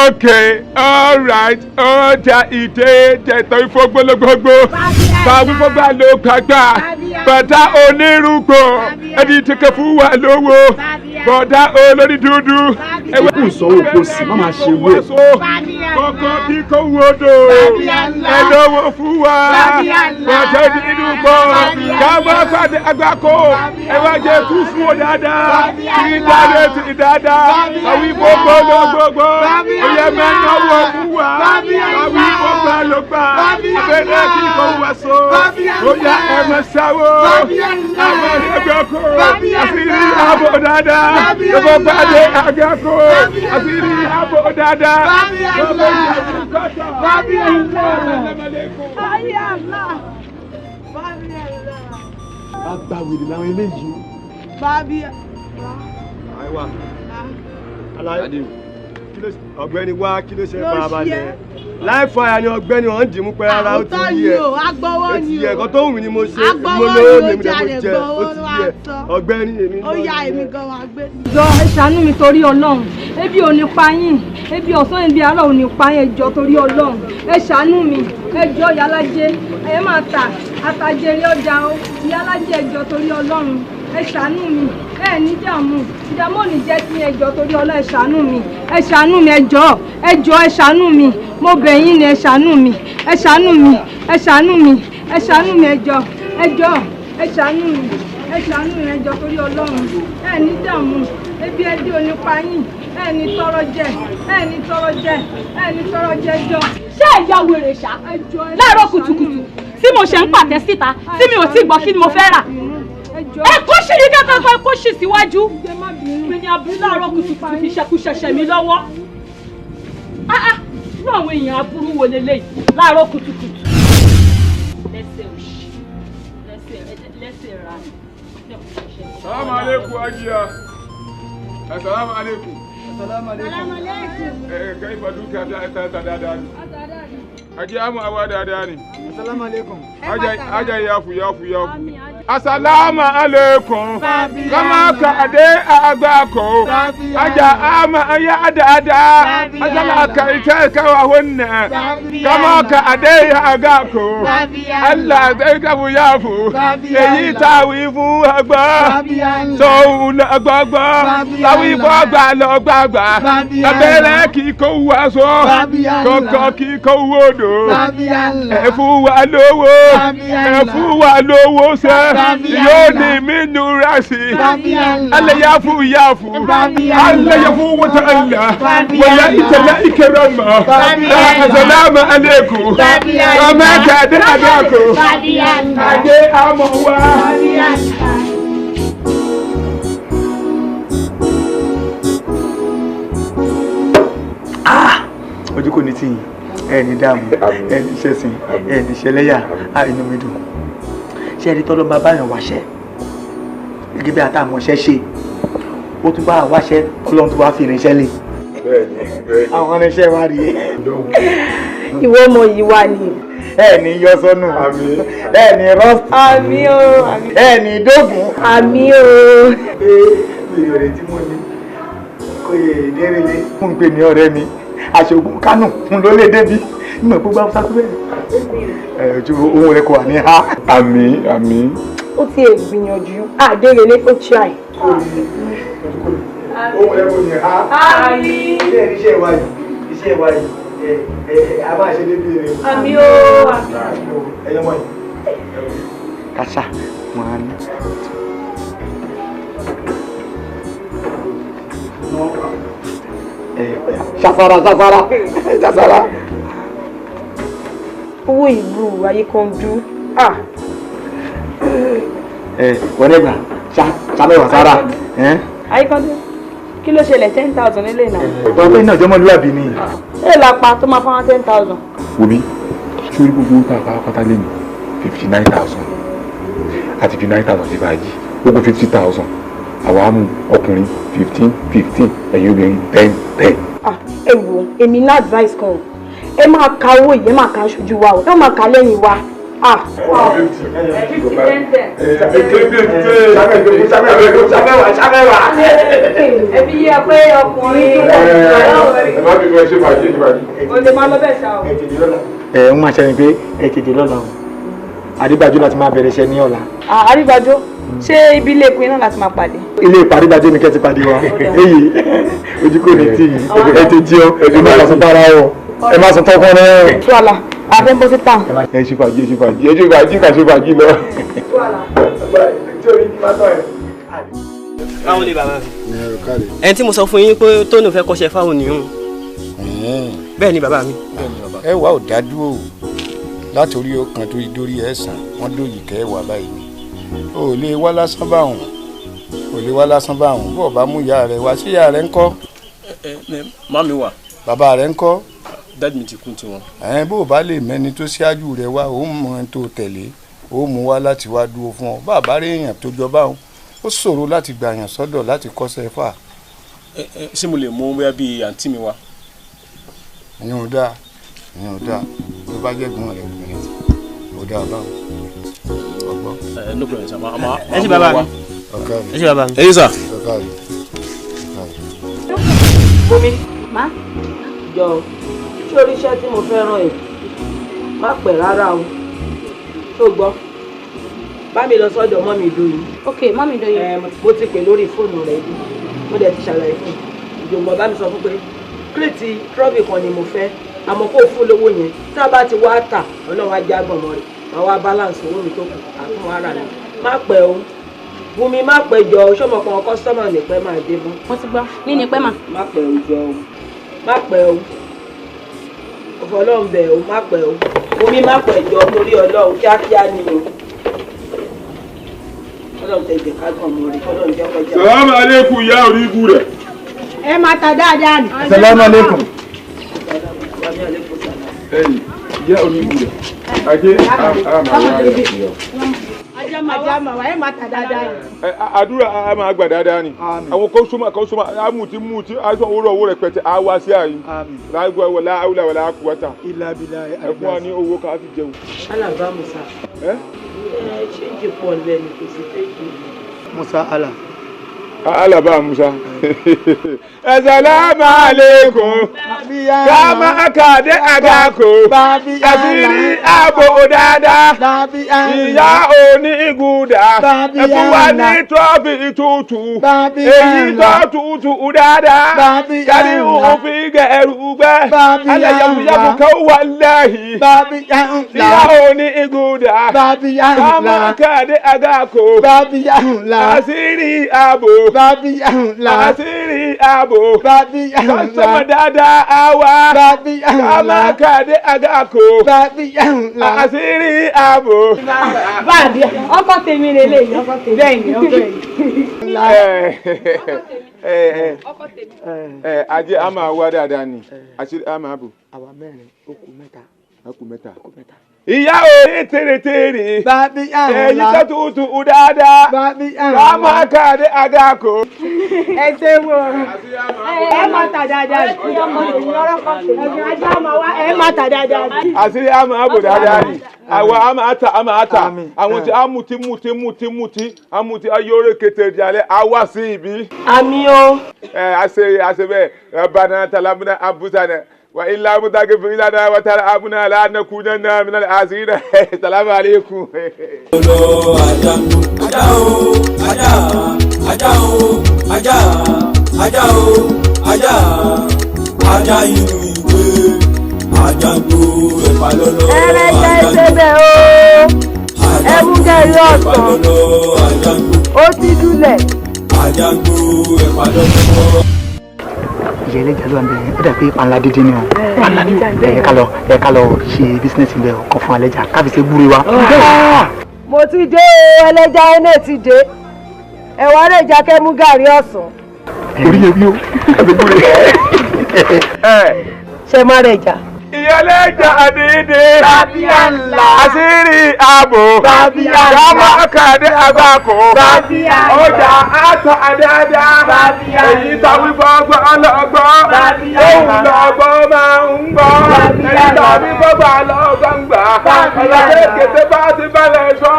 Okay, all right, ọjà ìdè jẹ̀tọ̀ ìfọgbọ́lógbógbó. Báwí fọ́gbà ló gbàgbà. Bàtà onírúgbò. Ẹni tí kò fún wa lówó. Bọ̀dá olórí dúdú. Ewé kù sọ́wọ́ kò sí, má máa ṣe wé. Kókó bí kò wodò. Ẹ lówó fún wa. Bọ̀dá onírúgbò. Káwọ́ pàdé àgbákò. Ẹ wá jẹ tú fún ọ dáadáa. Tí dáadé tí dáadáa. Báwí fọ́gbọ́lógbógbó. Oyè mẹ́náwó fún wa. Báwí fọ́gbà ló gbà. Abẹ́rẹ́ kí kò wá so. Oyè ẹ̀mọ sáwó. Ẹ̀mọ ẹgbẹ́kọ̀. Àṣírí àbò dáadáa. Gbogbo pàdé àgbákò. Àṣírí àbò dáadáa. Gbogbo ìjàmbá. Bàbá wèrè làwọn eléyìí o. Bàbí. Àìwá. Aláyé. Ọ̀gbẹ́ni wá kí ló ṣe farabalẹ̀. Láì fàyà ni ọ̀gbẹ́ni wọn ń dìímú pé rárá ó ti yí ẹ. Agbọ́wọ́ ni o. Ẹ̀kọ́ tó wù mí ni mo ṣe. Agbọ́wọ́ Mo ni lówó o mi mo jalè jẹ. Ó gbọ́wọ́ ti ló yí wá ẹ. sọ. Ọ̀gbẹ́ni èmi Ó yá èmi gan wa gbé. Jọ ẹ ṣàánú mi torí Ọlọ́run. Ebi ò ní pa yín. Ebi ọ̀sán ebi àárọ̀ ò ní pa yín. Ẹ jọ̀ọ́ torí Ọlọ́run. Ẹ ṣàánú mi. Ẹ jọ̀ọ́ ìyálájé. Ẹ máa tà àtàjèrè ọjà o. Ìyálájé ẹ jọ̀ọ́ torí Ọlọ́run. Ẹ ṣàánú mi. Ẹ ní dààmú. Ìdààmú ò ní jẹ́ ti ẹ jọ̀ọ́ torí Ọlọ́run. Ẹ ṣàánú mi. Ẹ ṣàánú mi ẹ jọ̀ọ́. Ẹ jọ̀ọ́ ẹ ṣàánú mi. Mo bẹ̀ yín ni ẹ ṣàánú mi. Ẹ ṣàánú mi. Ẹ ṣàánú mi. Ẹ ṣàánú mi ẹ jọ̀ọ́. Ẹ jọ̀ọ́ ẹ ṣàánú mi. Ẹ ṣàánú mi ẹ jọ̀ọ́ torí Ọlọ́run. Ẹ ní dààmú. Ebi ẹdí ò ní pa yín. Ẹ ní tọrọ jẹ. Ẹ ní tọrọ jẹ. Ẹ ní tọrọ jẹ jọ. Ṣé ìyá wèrè ṣá láàárọ̀ kùtùkùtù tí mo ṣe ń pàtẹ síta tí mi ò tí gbọ́ kí ni mo fẹ́ rà ẹ kó ṣì ní kankan ẹ kó ṣì síwájú mi ni aburú láàárọ̀ kùtùkùtù fi ṣẹkúṣẹṣẹ mi lọ́wọ́. Irú àwọn èèyàn aburú wo leléyìí láàárọ̀ kùtùkùtù. Lẹ́sẹ̀ òṣì lẹ́sẹ̀ ra. Salamu alaikum ajiya. Assalamu alaikum. Assalamu alaikum. Kaifa duka ta dáadáa ni. Ajiya mu awa dáadáa ni. Assalamu alaikum. Aja yafu yafu yafu. Asalaamu alaikum. Kama ka ade agbako. Aja ama ya dada. Asala ka ita ka wa hunna. Kama ka ade agako. Allah zai ka bu yafu. Èyí tá wí fún àgbà. Sọ la gbagba. Táwí fún àgbà lọ gbagba. Abẹ́rẹ́ kì í kó wa sọ. Kọ̀kọ̀ kì í kó wodò. Ẹ fún wa lówó. Ẹ fún wa lówó sẹ́. Yóò ní mí nura sí. Alẹ́ yà fún yà fún. Alẹ́ yà fún wọ́tá àlá. Wọ́yà ìtẹ̀lẹ́ ìkẹrẹ mọ́. Asalaamu alaikum. Kama ka ade agako. Adé àmọ̀ wá. Ojú kò ní tì yín, ẹ ní dààmú, ẹ ní ṣẹ̀sín, ẹ ní ṣẹlẹ́yà, á inú mi dùn. Ṣé ẹni tọ́lọ́ máa báyàn wáṣẹ́ gẹ́gẹ́ bí àtàmọ̀ṣẹ́ ṣe, ó tún bá wáṣẹ́, Ọlọ́run tó wá fi irinṣẹ́ lé. Àwọn irinṣẹ́ wa rí. Ìwọ ọmọ yìí wà ní. Ẹ ní yọ sọnù, ẹ ní rọ́ọ̀sì, àmín o, ẹ ní dógùn, àmín o. Ee, ìròyìn tí mo ní kò yẹ ìdérelé fún pé ní ọ̀rẹ́ mi àṣogún Kánò fún ló lè débi nígbà gbogbo Haúsá tó bẹ̀rẹ̀ ojú ohun rẹ̀ kò wà ní ha. Àmín àmín. Ó ti ẹ̀ gbìyànjú àdérelé ó try. Ohun rẹ̀ kò ní ha. Àmín. Iṣẹ́ wa yìí iṣẹ́ wa yìí a máa ṣe débi rẹ̀. Àmín o. Ẹyọ mọ́ yìí. Kàṣà wọn á ní. Ṣàfàrà ṣàfàrà ṣàfàrà. Owó ìlú ayékanjú. Wọ́n ní gbà ṣàmẹ́wàá sára. Ayékanjú, kí ló ṣẹlẹ̀ 10,000 nílé náà? Wọ́n pè ní ọjọ́mọlúwàbí ni. Ẹ lápá tó máa fáwọn 10,000. Wòmí, sórí gbogbo tá a bá pátá lé ní 59,000 àti 59,000 sí fàájì, ó kó 50,000. Àwa mú ọkùnrin 15 15, ẹ̀yin obìnrin 10 10. Ẹ wo, èmi ní advice kan o, ẹ máa ka owó yìí, ẹ máa ka aṣojú wa o, ẹ máa ka lẹ́yìn wa. 50 10 10. Ẹbí yẹ pé ọkùnrin. Ẹ má bí wọ́n ṣe fàájì ṣe fàájì. O lè máa lọ bẹ́ẹ̀ ṣá o. Ẹ ń máa ṣe ni pé ẹ tètè lọ́la o, Àdìgbàjọ láti máa bẹ̀rẹ̀ iṣẹ́ ní ọ̀la. Àdìgbàjọ, ṣé ibi ilé ìpín náà láti máa pàdé? Ilé ìpàdé gbàjọ ni kẹ́ ti pàdé wa. Èyí ojú kò ní tì yín, ẹ ti jí ọ, ẹ má sọ tara ọ, ẹ má sọ tọkọ náà. Tuala, a fẹ́ bọ́ sí town. Ẹ ṣe fàájì, ẹ ṣe fàájì, ẹ ṣe fàájì, kà ṣe fàájì lọ. Báwo ni bàbá mi? Ẹni tí mo sọ fún yín pé Tóní fẹ́ kọ́ṣẹ́ fáwọn nìyún. Bẹ́ẹ̀ ni bàbá mi. Ẹ wà ò dá dúró látòrí ọkàn tó dórí ẹ̀sán wọ́n dòyìí kẹ́ ẹ wà báyìí ni. O lè wá lásán báwọn, o lè wá lásán báwọn, bó o bá mú ìyá rẹ wá sí ìyá rẹ ńkọ́. Màmí wà. Bàbá rẹ ńkọ́. Dáàdì mi ti kú tiwọn. Ẹ bó o bá lè mẹ́ni tó ṣáájú rẹ wá, ó mọ ẹni tó tẹ̀lé, ó mú wá láti wá dúró fún ọ. Bàbá rẹ èèyàn tó jọ báwọn, ó ṣòro láti gbà yàn sọ́dọ̀ láti kọ́ṣẹ́ fà. Ṣé mo lè mú bóyá bíi àǹtí mi wá? Ìyẹn ò dáa, ìyẹn ò dáa, tó bá jẹ́ gbọ́n rẹ̀ obìnrin, ò dáa báwọn. No problem, sir. Ẹ ṣé bàbá mi. Ẹ ṣé bàbá mi. Ẹ ṣé sir. Bùnmi. Má. Jọ, ṣé orí iṣẹ́ tí mo fẹ́ rán ẹ? Má pẹ́ rárá o. Ṣó gbọ́? Bá mi lọ sọ́dọ̀ mọ́mì Ìdòyìn. Ok, mọ́mì Ìdòyìn. Mo ti pè lórí fóònù rẹ̀ bí. Mo dẹ̀ ti ṣàlàyé fún un. Ìjọ̀gbọ̀n bá mi sọ fún pé kírètì trọ́bì kan ni mo fẹ́. Àmọ́ kó fún lówó yẹn. Tá a bá ti wá tà, Ọlọ́run á já gbọ̀mọ́ rẹ̀. Màá wá balance owó mi tó kù àtún ara mi. Má pẹ́ o. Bùnmi má pẹ́ jọ o, ṣọmọ kan kọ́sọ́mà ní pẹ́ máa dé mọ́. Mo ti gbọ́, ní ní pẹ́ mà. Má pẹ́ o jọ o, má pẹ́ o. Ọ̀fọ̀ Ọlọ́run bẹ̀ o, má pẹ́ o. Bùnmi má pẹ́ jọ torí Ọlọ́run kíákíá ni o. Ọlọ́run tẹ ìjẹ̀ ká gbọ̀n mọ́ rẹ̀, Ọlọ́run jẹ́ kọjá. Sàlámù aleikum ìyá orí ibu rẹ̀. Ẹ máa ta dáadáa ni. Sàlámù aleikum. Ẹ̀yin ìyá orí ibu rẹ̀. Ajé àmà wá. Àdúrà a máa gbà dáadáa ni. Àwọn kọ́sọ́mà kọ́sọ́mà á mú ti mú ti aṣọ owó owó rẹpẹtẹ á wá sí àyè. Láìpẹ́ wọlé àwùlà wọlé àkúwọ́tà. Ẹ fún wa ní owó ká fi jẹun. Alàbá Musa. Ẹ Ṣéǹjì pọ̀ lẹ́nu kò sí ṣéǹjì. Musa Allah. Allah bá Musa. Assalamu alaikum. Kama akade agako. Àṣírí ààbò dáadáa. Ìyá òní ìgúdà. Ẹ fún wa ní trọ́fì tútù. Èyí tó tútù dáadáa. Kárí òfin gẹ̀ẹ́rù gbẹ́. Alẹ́ yàgùyàgù kan wà lẹ́yìn. Ìyá òní ìgúdà. Kama akade agako. Àṣírí ààbò. Àṣírí ààbò. Kọ́sọ́mọ̀ dáadáa á wá. Kama akade agako. Àṣírí ààbò. Báàbí ọkọ tèmi lélẹ́yìí ọkọ tèmi. Bẹ́ẹ̀ni ọkọ ẹ ajé a máa wá dáadáa ni àṣírí a máa bò. Àwa mẹ́rin ó kù mẹ́ta. Ó kù mẹ́ta. Ìyá òní tèrètèrè. Èyí tó tutù dáadáa. Kama akade agako. Ẹ ṣe wo ẹ máa tà dáadáa. Ẹ máa tà dáadáa. Àṣírí a máa bò dáadáa ni. Àwa a máa tà a máa tà. Àwọn tí a mutí mutí mutí mutí a mutí ayọ̀rẹ́ kété ìdíyàlẹ̀ a wá sí ibi. Àmín o. Ẹ a ṣe bẹ́ẹ̀ rabbana talamuna abusana. Wa illa mutagfir lana wa tarhamna la nakunanna minal khasirin. Assalamu alaikum. Ajá o, ajá, ajá o, ajá, ajá o, ajá, ajá inú ìwé, ajá gbó ẹ̀fà lọ́lọ́. Ẹrẹ́jẹ ìṣẹ̀bẹ̀ o, ẹmú gẹ̀rí ọ̀sán, ó ti dúlẹ̀. Ajá gbó ẹ̀fà lọ́lọ́. Ìyá ẹlẹ́jà ló wà ń bẹ̀ yẹn, ó dà pé panla dídín ni o. Panla ni o. Ẹ ká lọ ṣe bísínẹ́sì bẹ́ẹ̀ o, kọ́ fún alẹ́jà káfí ṣe gbúre wa. Mo ti dé o, ẹlẹ́ja ẹnẹ́ ti dé. Ẹ̀wọ̀n ẹlẹ́ja kẹ́ mú gàrí ọ̀sán. Orí yẹn wí o, káfí gbúre. Ṣé má rẹ̀ jà? Ìyẹlẹ́jà dídín. Àṣírí ààbò. Kama akade agako. Ọjà àtà dáadáa. Èyí tàwí fọ́gbọ́ ọlọ́gbọ́. Òun lọ́gbọ́ máa ń gbọ́. Èyí tàwí fọ́gbọ́ ọlọ́gbọ́ ń gbà. Ọlọ́dẹ kété bá ti balẹ̀ sọ.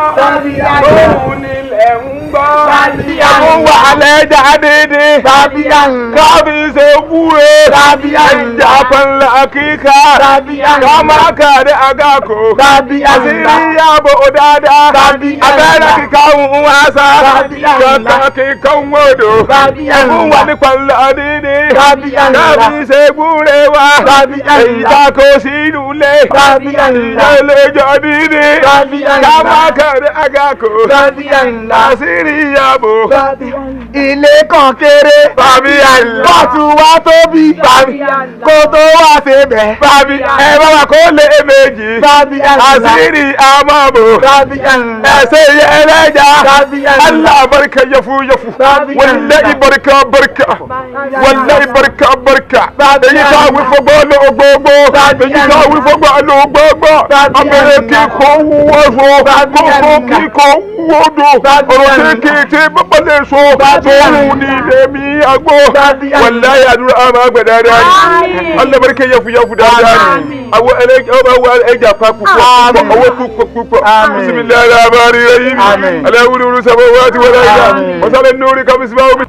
Òun nílẹ̀ ń gbọ́. Ẹ̀fún wà lẹ́jà dídín. Kábí ṣe wúre. Ẹ̀jà pẹ̀lú kíkà. Kama akade agako. Àṣírí ààbò dáadáa. Abẹ́rẹ́ kíkà ń wá sá. Kankan kíkà ń wòdò. Ẹ̀fún wà ní pẹ̀lú dídín. Kábí ṣe gbúre wa. Èyí tá kò sínú ilé. Ìyẹlẹ́jọ́ dídín. Kama akade agako. Àṣírí ààbò. Ilé kan kéré. Bọ́ọ̀tù wa tóbi. Kó tó wá ṣe bẹ̀. Ẹ bá wa kó lé méjì. Àṣírí àmọ́bò. Ẹsẹ̀ yẹ ẹlẹ́jà. Allah barka yafu yafu. Wallahi barka barka. Wallahi barka barka. Èyí tá a wí fọgbọ́ ló gbogbo. Èyí tá a wí fọgbọ́ ló gbogbo. Abẹ́rẹ́ kíkọ́ wúwo so. Kókó kíkọ́ wúwo do. Ọ̀rọ̀ kéékèèké bàbá lè so. Tóun ní lèmi àgbo. Wallahi àdúrà àmà gbẹ̀dáadáa ni. Allah barka yafu yafu dáadáa ni. Àwọn ẹlẹ́jà pa púpọ̀ owó púpọ̀ púpọ̀. Bisimilayi rahmani rahim. Aláwùrú wúru sábà wá ti wọlé ẹ̀yà. Wasalẹ̀ nuri kàmísìmá omi.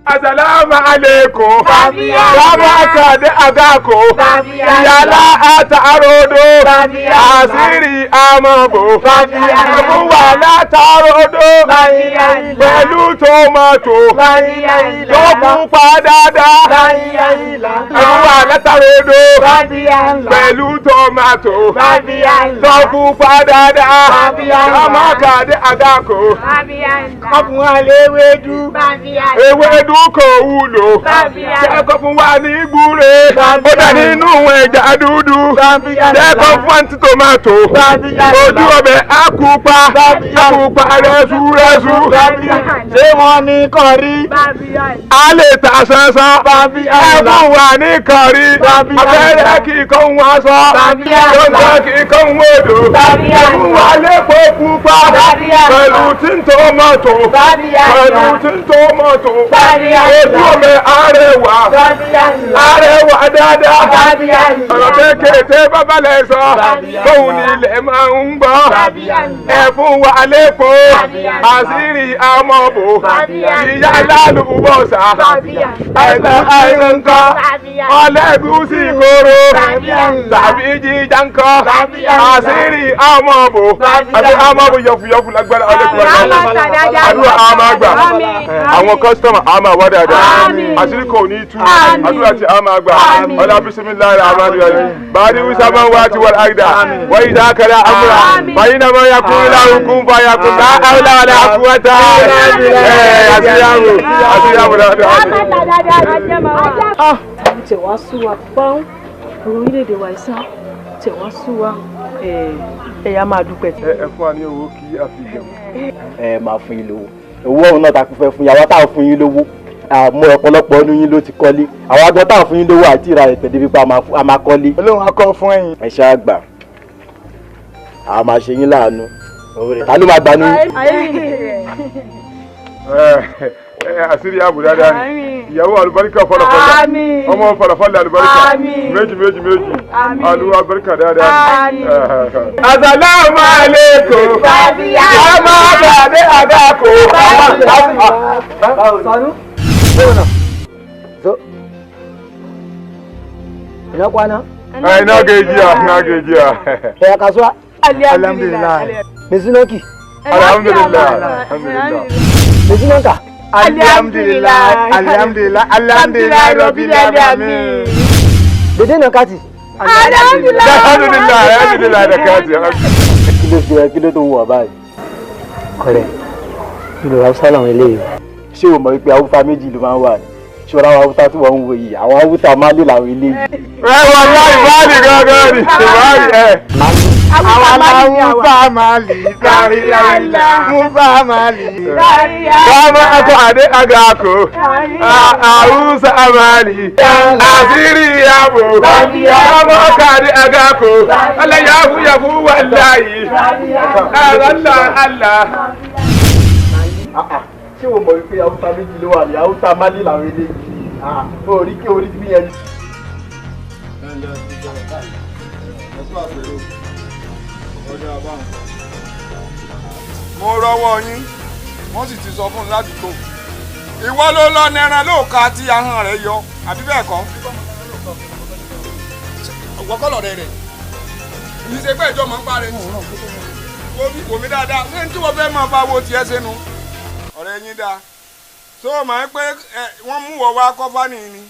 Assalamu alaikum. Kama akade agako. Ìyàlá ata arodo. Àṣírí amọ̀bò. Ẹ̀fún wà látàrodo. Pẹ̀lú tòmátò. Tó pupa dáadáa. Ẹ̀fún wà látàrodo. Pẹ̀lú tòmátò. Tó pupa dáadáa. Kama akade agako. Ọkùnrin àléwédú. Ewédú kò wúlò. Jẹ́kọ̀ fún wa ní gbúre. Ó dà nínú ẹja dúdú. Jẹ́kọ̀ fún àǹtí tòmátò. Ojú ọbẹ̀ àkùpà. Àkùpà rẹ́sú rẹ́sú. Ṣé wọ́n ní kọrí? A lè ta sánsán. Ẹ fún wa ní kọrí. Abẹ́rẹ́ kíkọ́ ń wá sọ. Lọ́sọ̀ kíkọ́ ń wòdò. Ẹ fún wa lépo pupa pẹ̀lú tí ń tòmátò pẹ̀lú tí ń tòmátò ojú omi arẹwà arẹwà dáadáa ọ̀rọ̀ kéékèèké bàbá lẹ̀ sọ tóun ní ilẹ̀ máa ń gbọ́ ẹ fún wa lẹ́kọ̀ọ́ àṣírí amọ̀bò ìyá lálùbọ̀sà àìsàn ńkọ́ ọlẹ́gùsì kóró tàbí jíjà ńkọ́ àṣírí amọ̀bò àti amọ̀bò yọ̀fùyọ̀fù lágbára ọlẹ́kùnrin àdúrà a máa gbà àwọn kọ́sítọ́mà a máa wá dáadáa àṣírí kò ní tú àdúrà tí a máa gbà ọlá bisimilayi amadu yẹn bàdí wíṣà máa wá ti wọ́n àgídà wọ́n yìí dákẹ́lẹ́ amúra bàyí náà máa yakun láwùkún bá yakun láwùlá wàlá àkúwàtà àṣírí àṣírí dáadáa. Tẹ̀ wá sú wa báwọn orílẹ̀-èdè wa ìsá tẹ̀ wá sú wa ẹ̀yà máa dúpẹ́. Ẹ fún wa ní owó kí a fi jẹun. Ẹ máa fún yín lówó, owó ọ̀hún náà ta kún fẹ́ fún yín, àwa táà fún yín lówó àmọ́ ọ̀pọ̀lọpọ̀ ọdún yín ló ti kọ́lé, àwọn agbọ́n táà fún yín lówó àti ìra ẹ̀tẹ̀ débi pa a máa kọ́lé. Olóhùn akọ fún ẹ̀yin. Ẹ ṣáà gbà, a máa ṣe yín láàánú, ta ló máa gbà ní. Àṣírí ààbò dáadáa ni ìyàwó àlùbáríkà fọlọfọlọ ọmọ fọlọfọlọ àlùbáríkà méjì méjì méjì àlùbáríkà dáadáa ni. Asalaamu aleykum ọmọ àgbàdé àgàkò. Sanu. Zo. Ina kwana? Ai na gajiya, na gajiya. Ya kasuwa? Alhamdulillah. Me sunanki? Alhamdulillah. Alhamdulillah. Me sunanka? Alhamdulillah, alhamdulillah, alhamdulillah, rabbil alamin. Dede na kati. Alhamdulillah, alhamdulillah, alhamdulillah da kati. Kí ló ṣe kí ló tó wù ọ́ báyìí? Ọ̀rẹ́, ìlú Hausa làwọn eléyìí. Ṣé o mọ̀ wípé Haúsá méjì ló máa ń wà ní? Ṣé o ráwọn Haúsá tí wọ́n ń wo yìí? Àwọn Haúsá Málì làwọn eléyìí. Ẹ wà láì Málì gángan ni, Málì ẹ. Àwọn Musa Mali, Sari Musa Mali. Kama ako ade agako, Hausa Mali, Asiri yabo. Kama ako ade agako, Allah yafu yafu wallahi. Allah Allah. Ṣé o mọ̀ wípé Haúsá méjì ló wà ní Haúsá Málì làwọn eléyìí? Orí kí orí bí yẹn. Mo rọwọ́ yín, wọ́n sì ti sọ fún un ládùúgbò. Ìwọ ló lọ nẹran lóòka tí ahọ́n rẹ̀ yọ, àbí bẹ́ẹ̀ kọ́? Ọ̀gbọ́kọ̀lọ̀ rẹ̀ rẹ̀. Kì í ṣe pé ìjọ máa ń parẹ́. Wò mí dáadáa, ṣé ní tí wọ́n fẹ́ máa bá wo tiẹ̀ sẹ́nu? Ọ̀rẹ́ yín dáa. Tó o máa ń pé wọ́n mú wọ wá kọ́fà nìyí ni?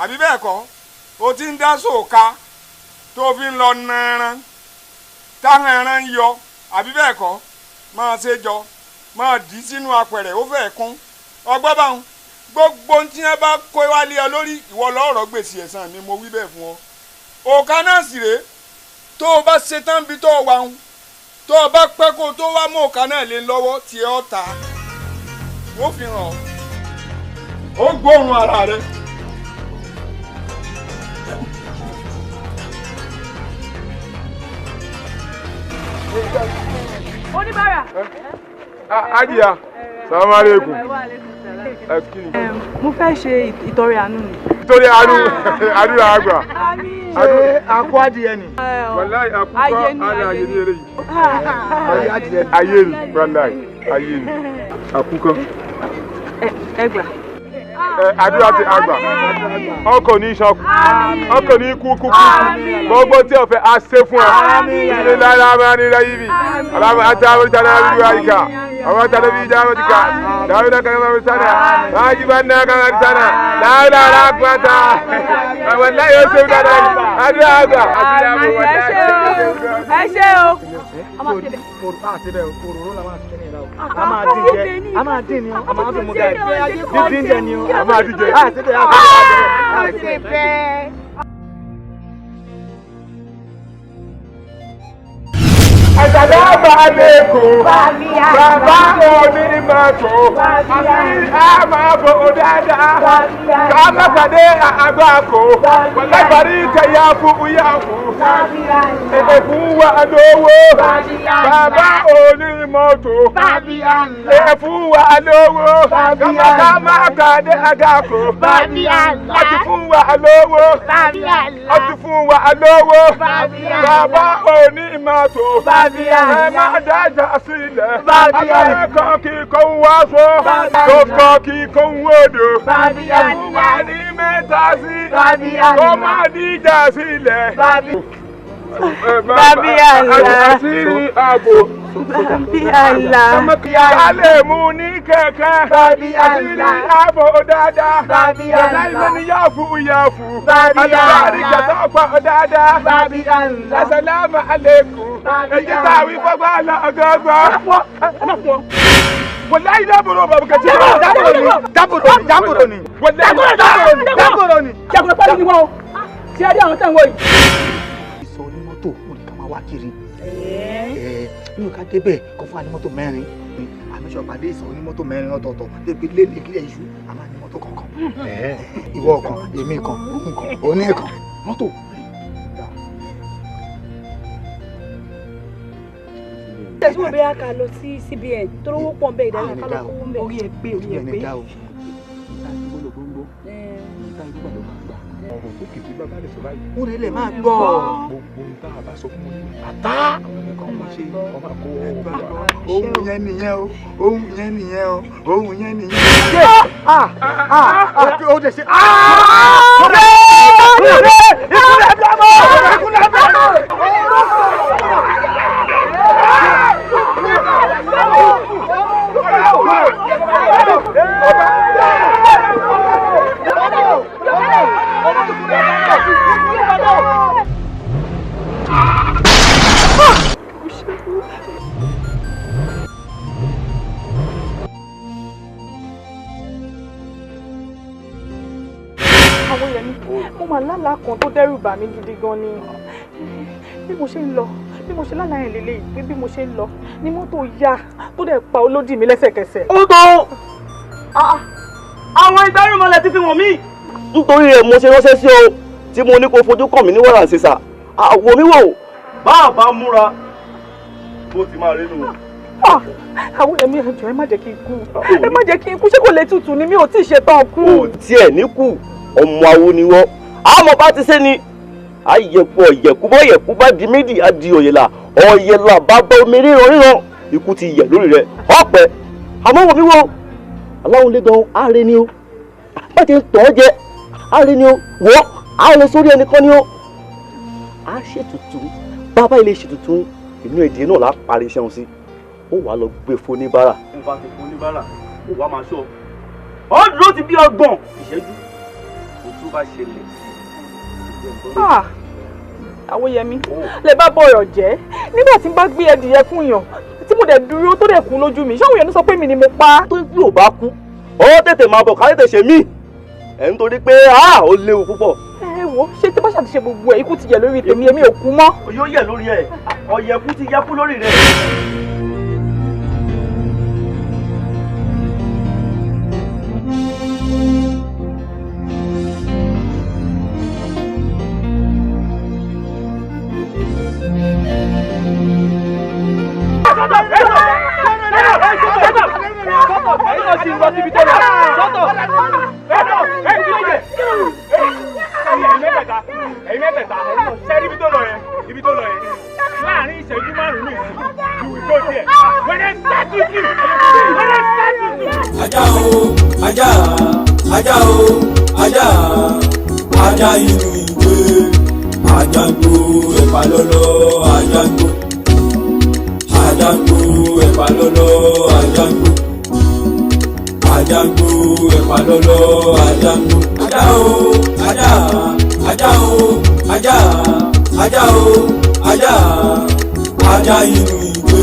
Àbí bẹ́ẹ̀ kọ́? O ti ń dá sóòka tó fi ń lọ nẹran táwọn ẹran ń yọ, àbí bẹ́ẹ̀ kọ́? Máa ṣe jọ, máa dì í sínú apẹ̀rẹ̀, ó fẹ́ẹ̀ kún. Ọgbọ́n báwọn gbogbo tí wọ́n bá kó wálé ọ lórí ìwọ lọ́rọ̀ gbèsè ẹ̀san mi, mo wí bẹ́ẹ̀ fún ọ. Òkà náà sì rèé, tó o bá ṣe tán bí tó o wà ń, tó o bá pẹ́ kó o tó wá mú òkà náà lé lọ́wọ́ tí ẹ ọ́ ta, ó fi hàn ọ́. Ó gbóòórùn ara rẹ. Oníbàárà. Ajiya, salamu alaikum. Mo fẹ́ ṣe ìtọrẹ àánú ni. Ìtọrẹ àánú, àdúrà àgbà. Ṣé akọ adìyẹ ni? Wàláì akúkọ ara ayé ni eré yìí. Ayé ni, wàláì ayé ni. Akúkọ. Ẹ gbà. Àdúrà ti àgbà, ọkọ̀ ní sọ́kù, ọkọ̀ ní kú kú kú, gbogbo tí o fẹ́ a ṣe fún ọ, ilé lára máa ní láyé bi, aláma àti àwọn ìjà náà bí wàá yíká, àwọn àti àwọn ìjà náà ti ká, dáwọ́ náà kàmá máa sánà, máa jí bá náà kàmá sánà, dáwọ́ náà rà pátá, àwọn láyé ó ṣe é dáadáa, àdúrà àgbà, àdúrà àgbà wọ́n Ẹ ṣé o, ẹ ṣé o. A máa dín jẹ, a máa dín ni o, a máa fi mú gàrí, dídín jẹ ni o, a máa dín jẹ. A ṣe bẹ́ẹ̀. Àsàlámù alaykum. Bàbá onímọ̀tò. Àti àmàbò dáadáa. Kàmá pàdé àgbàkò. Wàlábàrí kẹyà fún yàfù. Èkó wa lówó. Bàbá onímọ́tò. Bàbí àlá. Ẹ fún wa lówó. Bàbí àlá. Ká má kàdé àgàkò. Bàbí àlá. A ti fún wa lówó. Bàbí àlá. A ti fún wa lówó. Bàbí àlá. Bàbá onímọ́tò. Bàbí àlá. Ẹ má dájà sílẹ̀. Bàbí àlá. Abẹ́rẹ́ kan kí kò ń wá sọ. Bàbí àlá. Kókó kí kò ń wòdò. Bàbí Ẹ àlá. fún wa ní mẹ́ta sí. Bàbí àlá. Kó má díjà sílẹ̀. Bàbí. Bàbí àlá. Àṣírí ààbò. Bàbí àlá. Ká lè mú ní kẹ̀kẹ́. Bàbí àlá. Àṣírí ààbò dáadáa. Bàbí àlá. Yàrá ìmọ̀ ni yáàfù yáàfù. Bàbí àlá. Àlùbáríkà tó pọ̀ dáadáa. Bàbí àlá. Àsàlámù àlékún. Èyí tá a wí fọ́gbà lọ ọgọ́gbọ́. Wàláyé dábòrò bàbá kàtí. Dábòrò ni, dábòrò ni. Wàláyé dábòrò ni. Dábòrò ni. Jàgùrọ̀ pálí ni wọ́n o. Ṣé ẹ rí àwọn táwọn yìí? Ìsọ onímọ́tò wọn ni ká máa wá kiri. Nínú ká débẹ̀ kọ́ fún wa ní mọ́tò mẹ́rin. Àmísọ̀ pàdé ìsọ onímọ́tò mẹ́rin ọ̀tọ̀ọ̀tọ̀. Débi léde kílẹ̀ iṣu, a máa ní mọ́tò kọ̀ọ̀kan. Ìwọ kan, èmi kan, òun kan, òní kan. Mọ́tò. Tẹ̀síwò bóyá ká lọ sí CBN tó rówó pọ̀ ń bẹ ìdáná ká lọ kówó ń bẹ. Orí ẹ pé, orí ẹ pé. Ọ̀rọ̀ tó kìí bá bá lè sọ báyìí. Ó lè lè máa gbọ́. Gbogbo ohun tá a bá sọ fún wọn ní àtá. Àwọn ọmọ ṣe ọmọ àkó Ohun yẹn nìyẹn o, ohun yẹn nìyẹn o, ohun yẹn nìyẹn. Ah! Ah! Ó dẹ̀ ṣe. Àwọn èèyàn mi, mo mà lálàá kan tó dẹ́rù bà mí gidi gan ni. Bí mo ṣe ń lọ, bí mo ṣe lálàá yẹn lélẹ́yìí, pé bí mo ṣe ń lọ ni mọ́tò ya tó dẹ̀ pa olódì mi lẹ́sẹ̀kẹsẹ̀. Ó tó àwọn ìgbárùmọ̀lẹ̀ ti fi wọ̀n mí. Nítorí rẹ̀ mo ṣe ránṣẹ́ sí ọ tí mo ní kó fojú kàn mí ní wàrà ṣèṣà. Àwọ̀ mi wò bá a bá múra bó ti máa rí nù. Àwọn èèyàn mi, ẹjọ́ ẹ má jẹ́ kí n kú. Ẹ má jẹ́ kí n kú, ṣé kò lè tutù ni mi ò tí ì ṣetán kú. Kò tiẹ̀ ní kù, ọmọ awo ni wọ́n. Àmọ́ bá ti ṣe ni àyẹ̀kú ọ̀yẹ̀kú bọ́yẹ̀kú bá di méjì á di òyìnlá ọ̀yẹ̀lá bàbá omi ríran ríran ikú ti yẹ̀ lórí rẹ̀ ọ̀pẹ. Àmọ́ wò mí wò aláwọn lé gan ààrẹ ni o bá ti ń tàn ọ́ jẹ ààrẹ ni o wọ́ ààrẹ sórí ẹnìkan ni o. A ṣètùtù bàbá ilé ṣètùtù inú èdè náà là á parí iṣẹ́ wọn sí ó wàá lọ gbé foníbàárà. Ó bá ti foníbàárà ó wàá máa ṣọ́ ọ dúró ti bí 30 ìṣẹ́jú òtún bá ṣẹlẹ̀. Àwòyẹmí lè bá bọ̀rọ̀ jẹ́ nígbà tí n bá gbé ẹdìyẹ fún yàn tí mo dẹ̀ dúró tó dẹ̀ kú lójú mi ṣáwọn èèyàn sọ pé mi ni mo pa. Tó bí ò bá kú ó tètè máa bọ̀ ká tètè ṣe mí ẹ̀ ń torí pé ó léwu púpọ̀. Ẹ wo ṣé tí bá ṣàtúnṣe gbogbo ẹ̀ ikú ti yẹ̀ lórí tèmi èmi ò kú mọ́. Yóò yẹ̀ lórí ẹ̀ ọ̀yẹ̀kú ti yẹ kú lórí rẹ̀. Ẹ̀yin mẹ́tẹ̀ẹ̀ta ṣẹ́rí ibi tó lọ yẹn, ibi tó lọ yẹn láàrin ìṣẹ́jú márùn-ún ní ìsìn you will go there when I start with you, when I start with you. Ajá o, ajá, ajá o, ajá, ajá inú ìwé, ajá gbó ẹ̀pà lọ́lọ́, ajá gbó, ajá gbó ẹ̀pà lọ́lọ́, ajá gbó, ajá gbó ẹ̀pà lọ́lọ́, ajá gbó. Ajá o, ajá, ajá o, ajá, ajá o, ajá, ajá inú ìwé,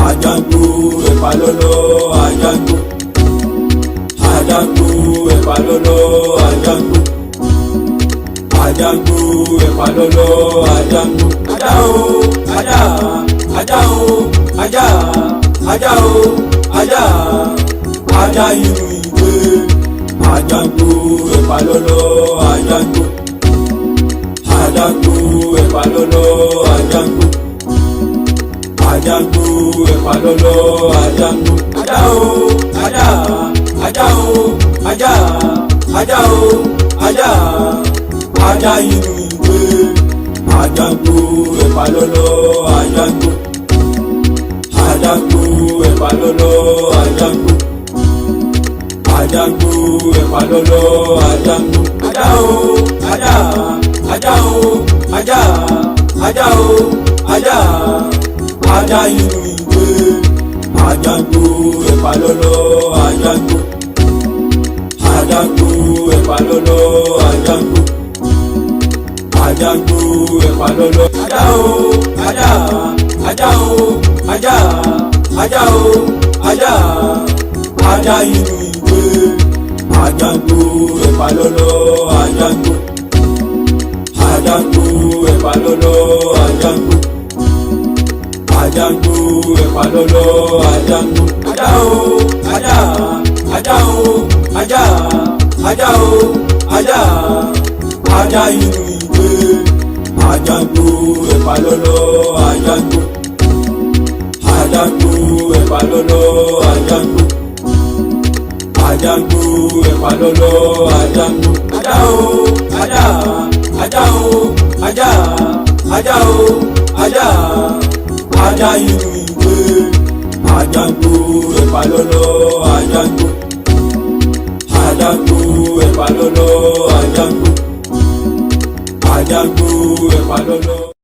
ajá gbó ẹ̀pà lọ́lọ́, ajá gbó, ajá gbó ẹ̀pà lọ́lọ́, ajá gbó, ajá gbó ẹ̀pà lọ́lọ́, ajá gbó. Ajá o, ajá, ajá o, ajá, ajá o, ajá, ajá inú ìwé, ajá gbó ẹ̀pà lọ́lọ́, ajá gbó, ajá gbó ẹ̀pà lọ́lọ́, ajá gbó, ajá. Ajá ń gbó ẹ̀pà lọ́lọ́, ajá ń gbó. Ajá o, ajá, ajá o, ajá, ajá o, ajá, ajá inú ìwé. Ajá ń gbó ẹ̀pà lọ́lọ́, ajá ń gbó. Ajá ń gbó ẹ̀pà lọ́lọ́, ajá ń gbó. Ajá ń gbó ẹ̀pà lọ́lọ́, ajá ń gbó. Ajá o, ajá, ajá o, ajá, ajá o, ajá, ajá inú ìwé. Ajá ń gbó ẹ̀pà lọ́lọ́, ajá ń gbó. Ajá ń gbó ẹ̀pà lọ́lọ́, ajá ń gbó. Ajá ń gbó ẹ̀pà lọ́lọ́. Ajá o, ajá, ajá o, ajá, ajá o, ajá, ajá inú ìwé. Ajá ń gbó ẹ̀pà lọ́lọ́, ajá ń gbó. Ajá ń gbó ẹ̀pà lọ́lọ́, ajá ń gbó. Ajá ń gbó ẹ̀pà lọ́lọ́, ajá ń gbó. Ajá o, ajá, ajá o, ajá, ajá o, ajá, ajá inú ìwé. Ajá ń gbó ẹ̀pà lọ́lọ́, ajá ń gbó. Ajá ń gbó ẹ̀pà lọ́lọ́, ajá ń gbó. Ajá ń gbó ẹ̀pà lọ́lọ́, ajá ń gbó. Ajá o, ajá, ajá o, ajá, ajá o, ajá, ajá inú ìwé. Ajá ń gbó ẹ̀pà lọ́lọ́, ajá ń gbó. Ajá ń gbó ẹ̀pà lọ́lọ́, ajá ń gbó. Ajá ń gbó ẹ̀pà lọ́lọ́.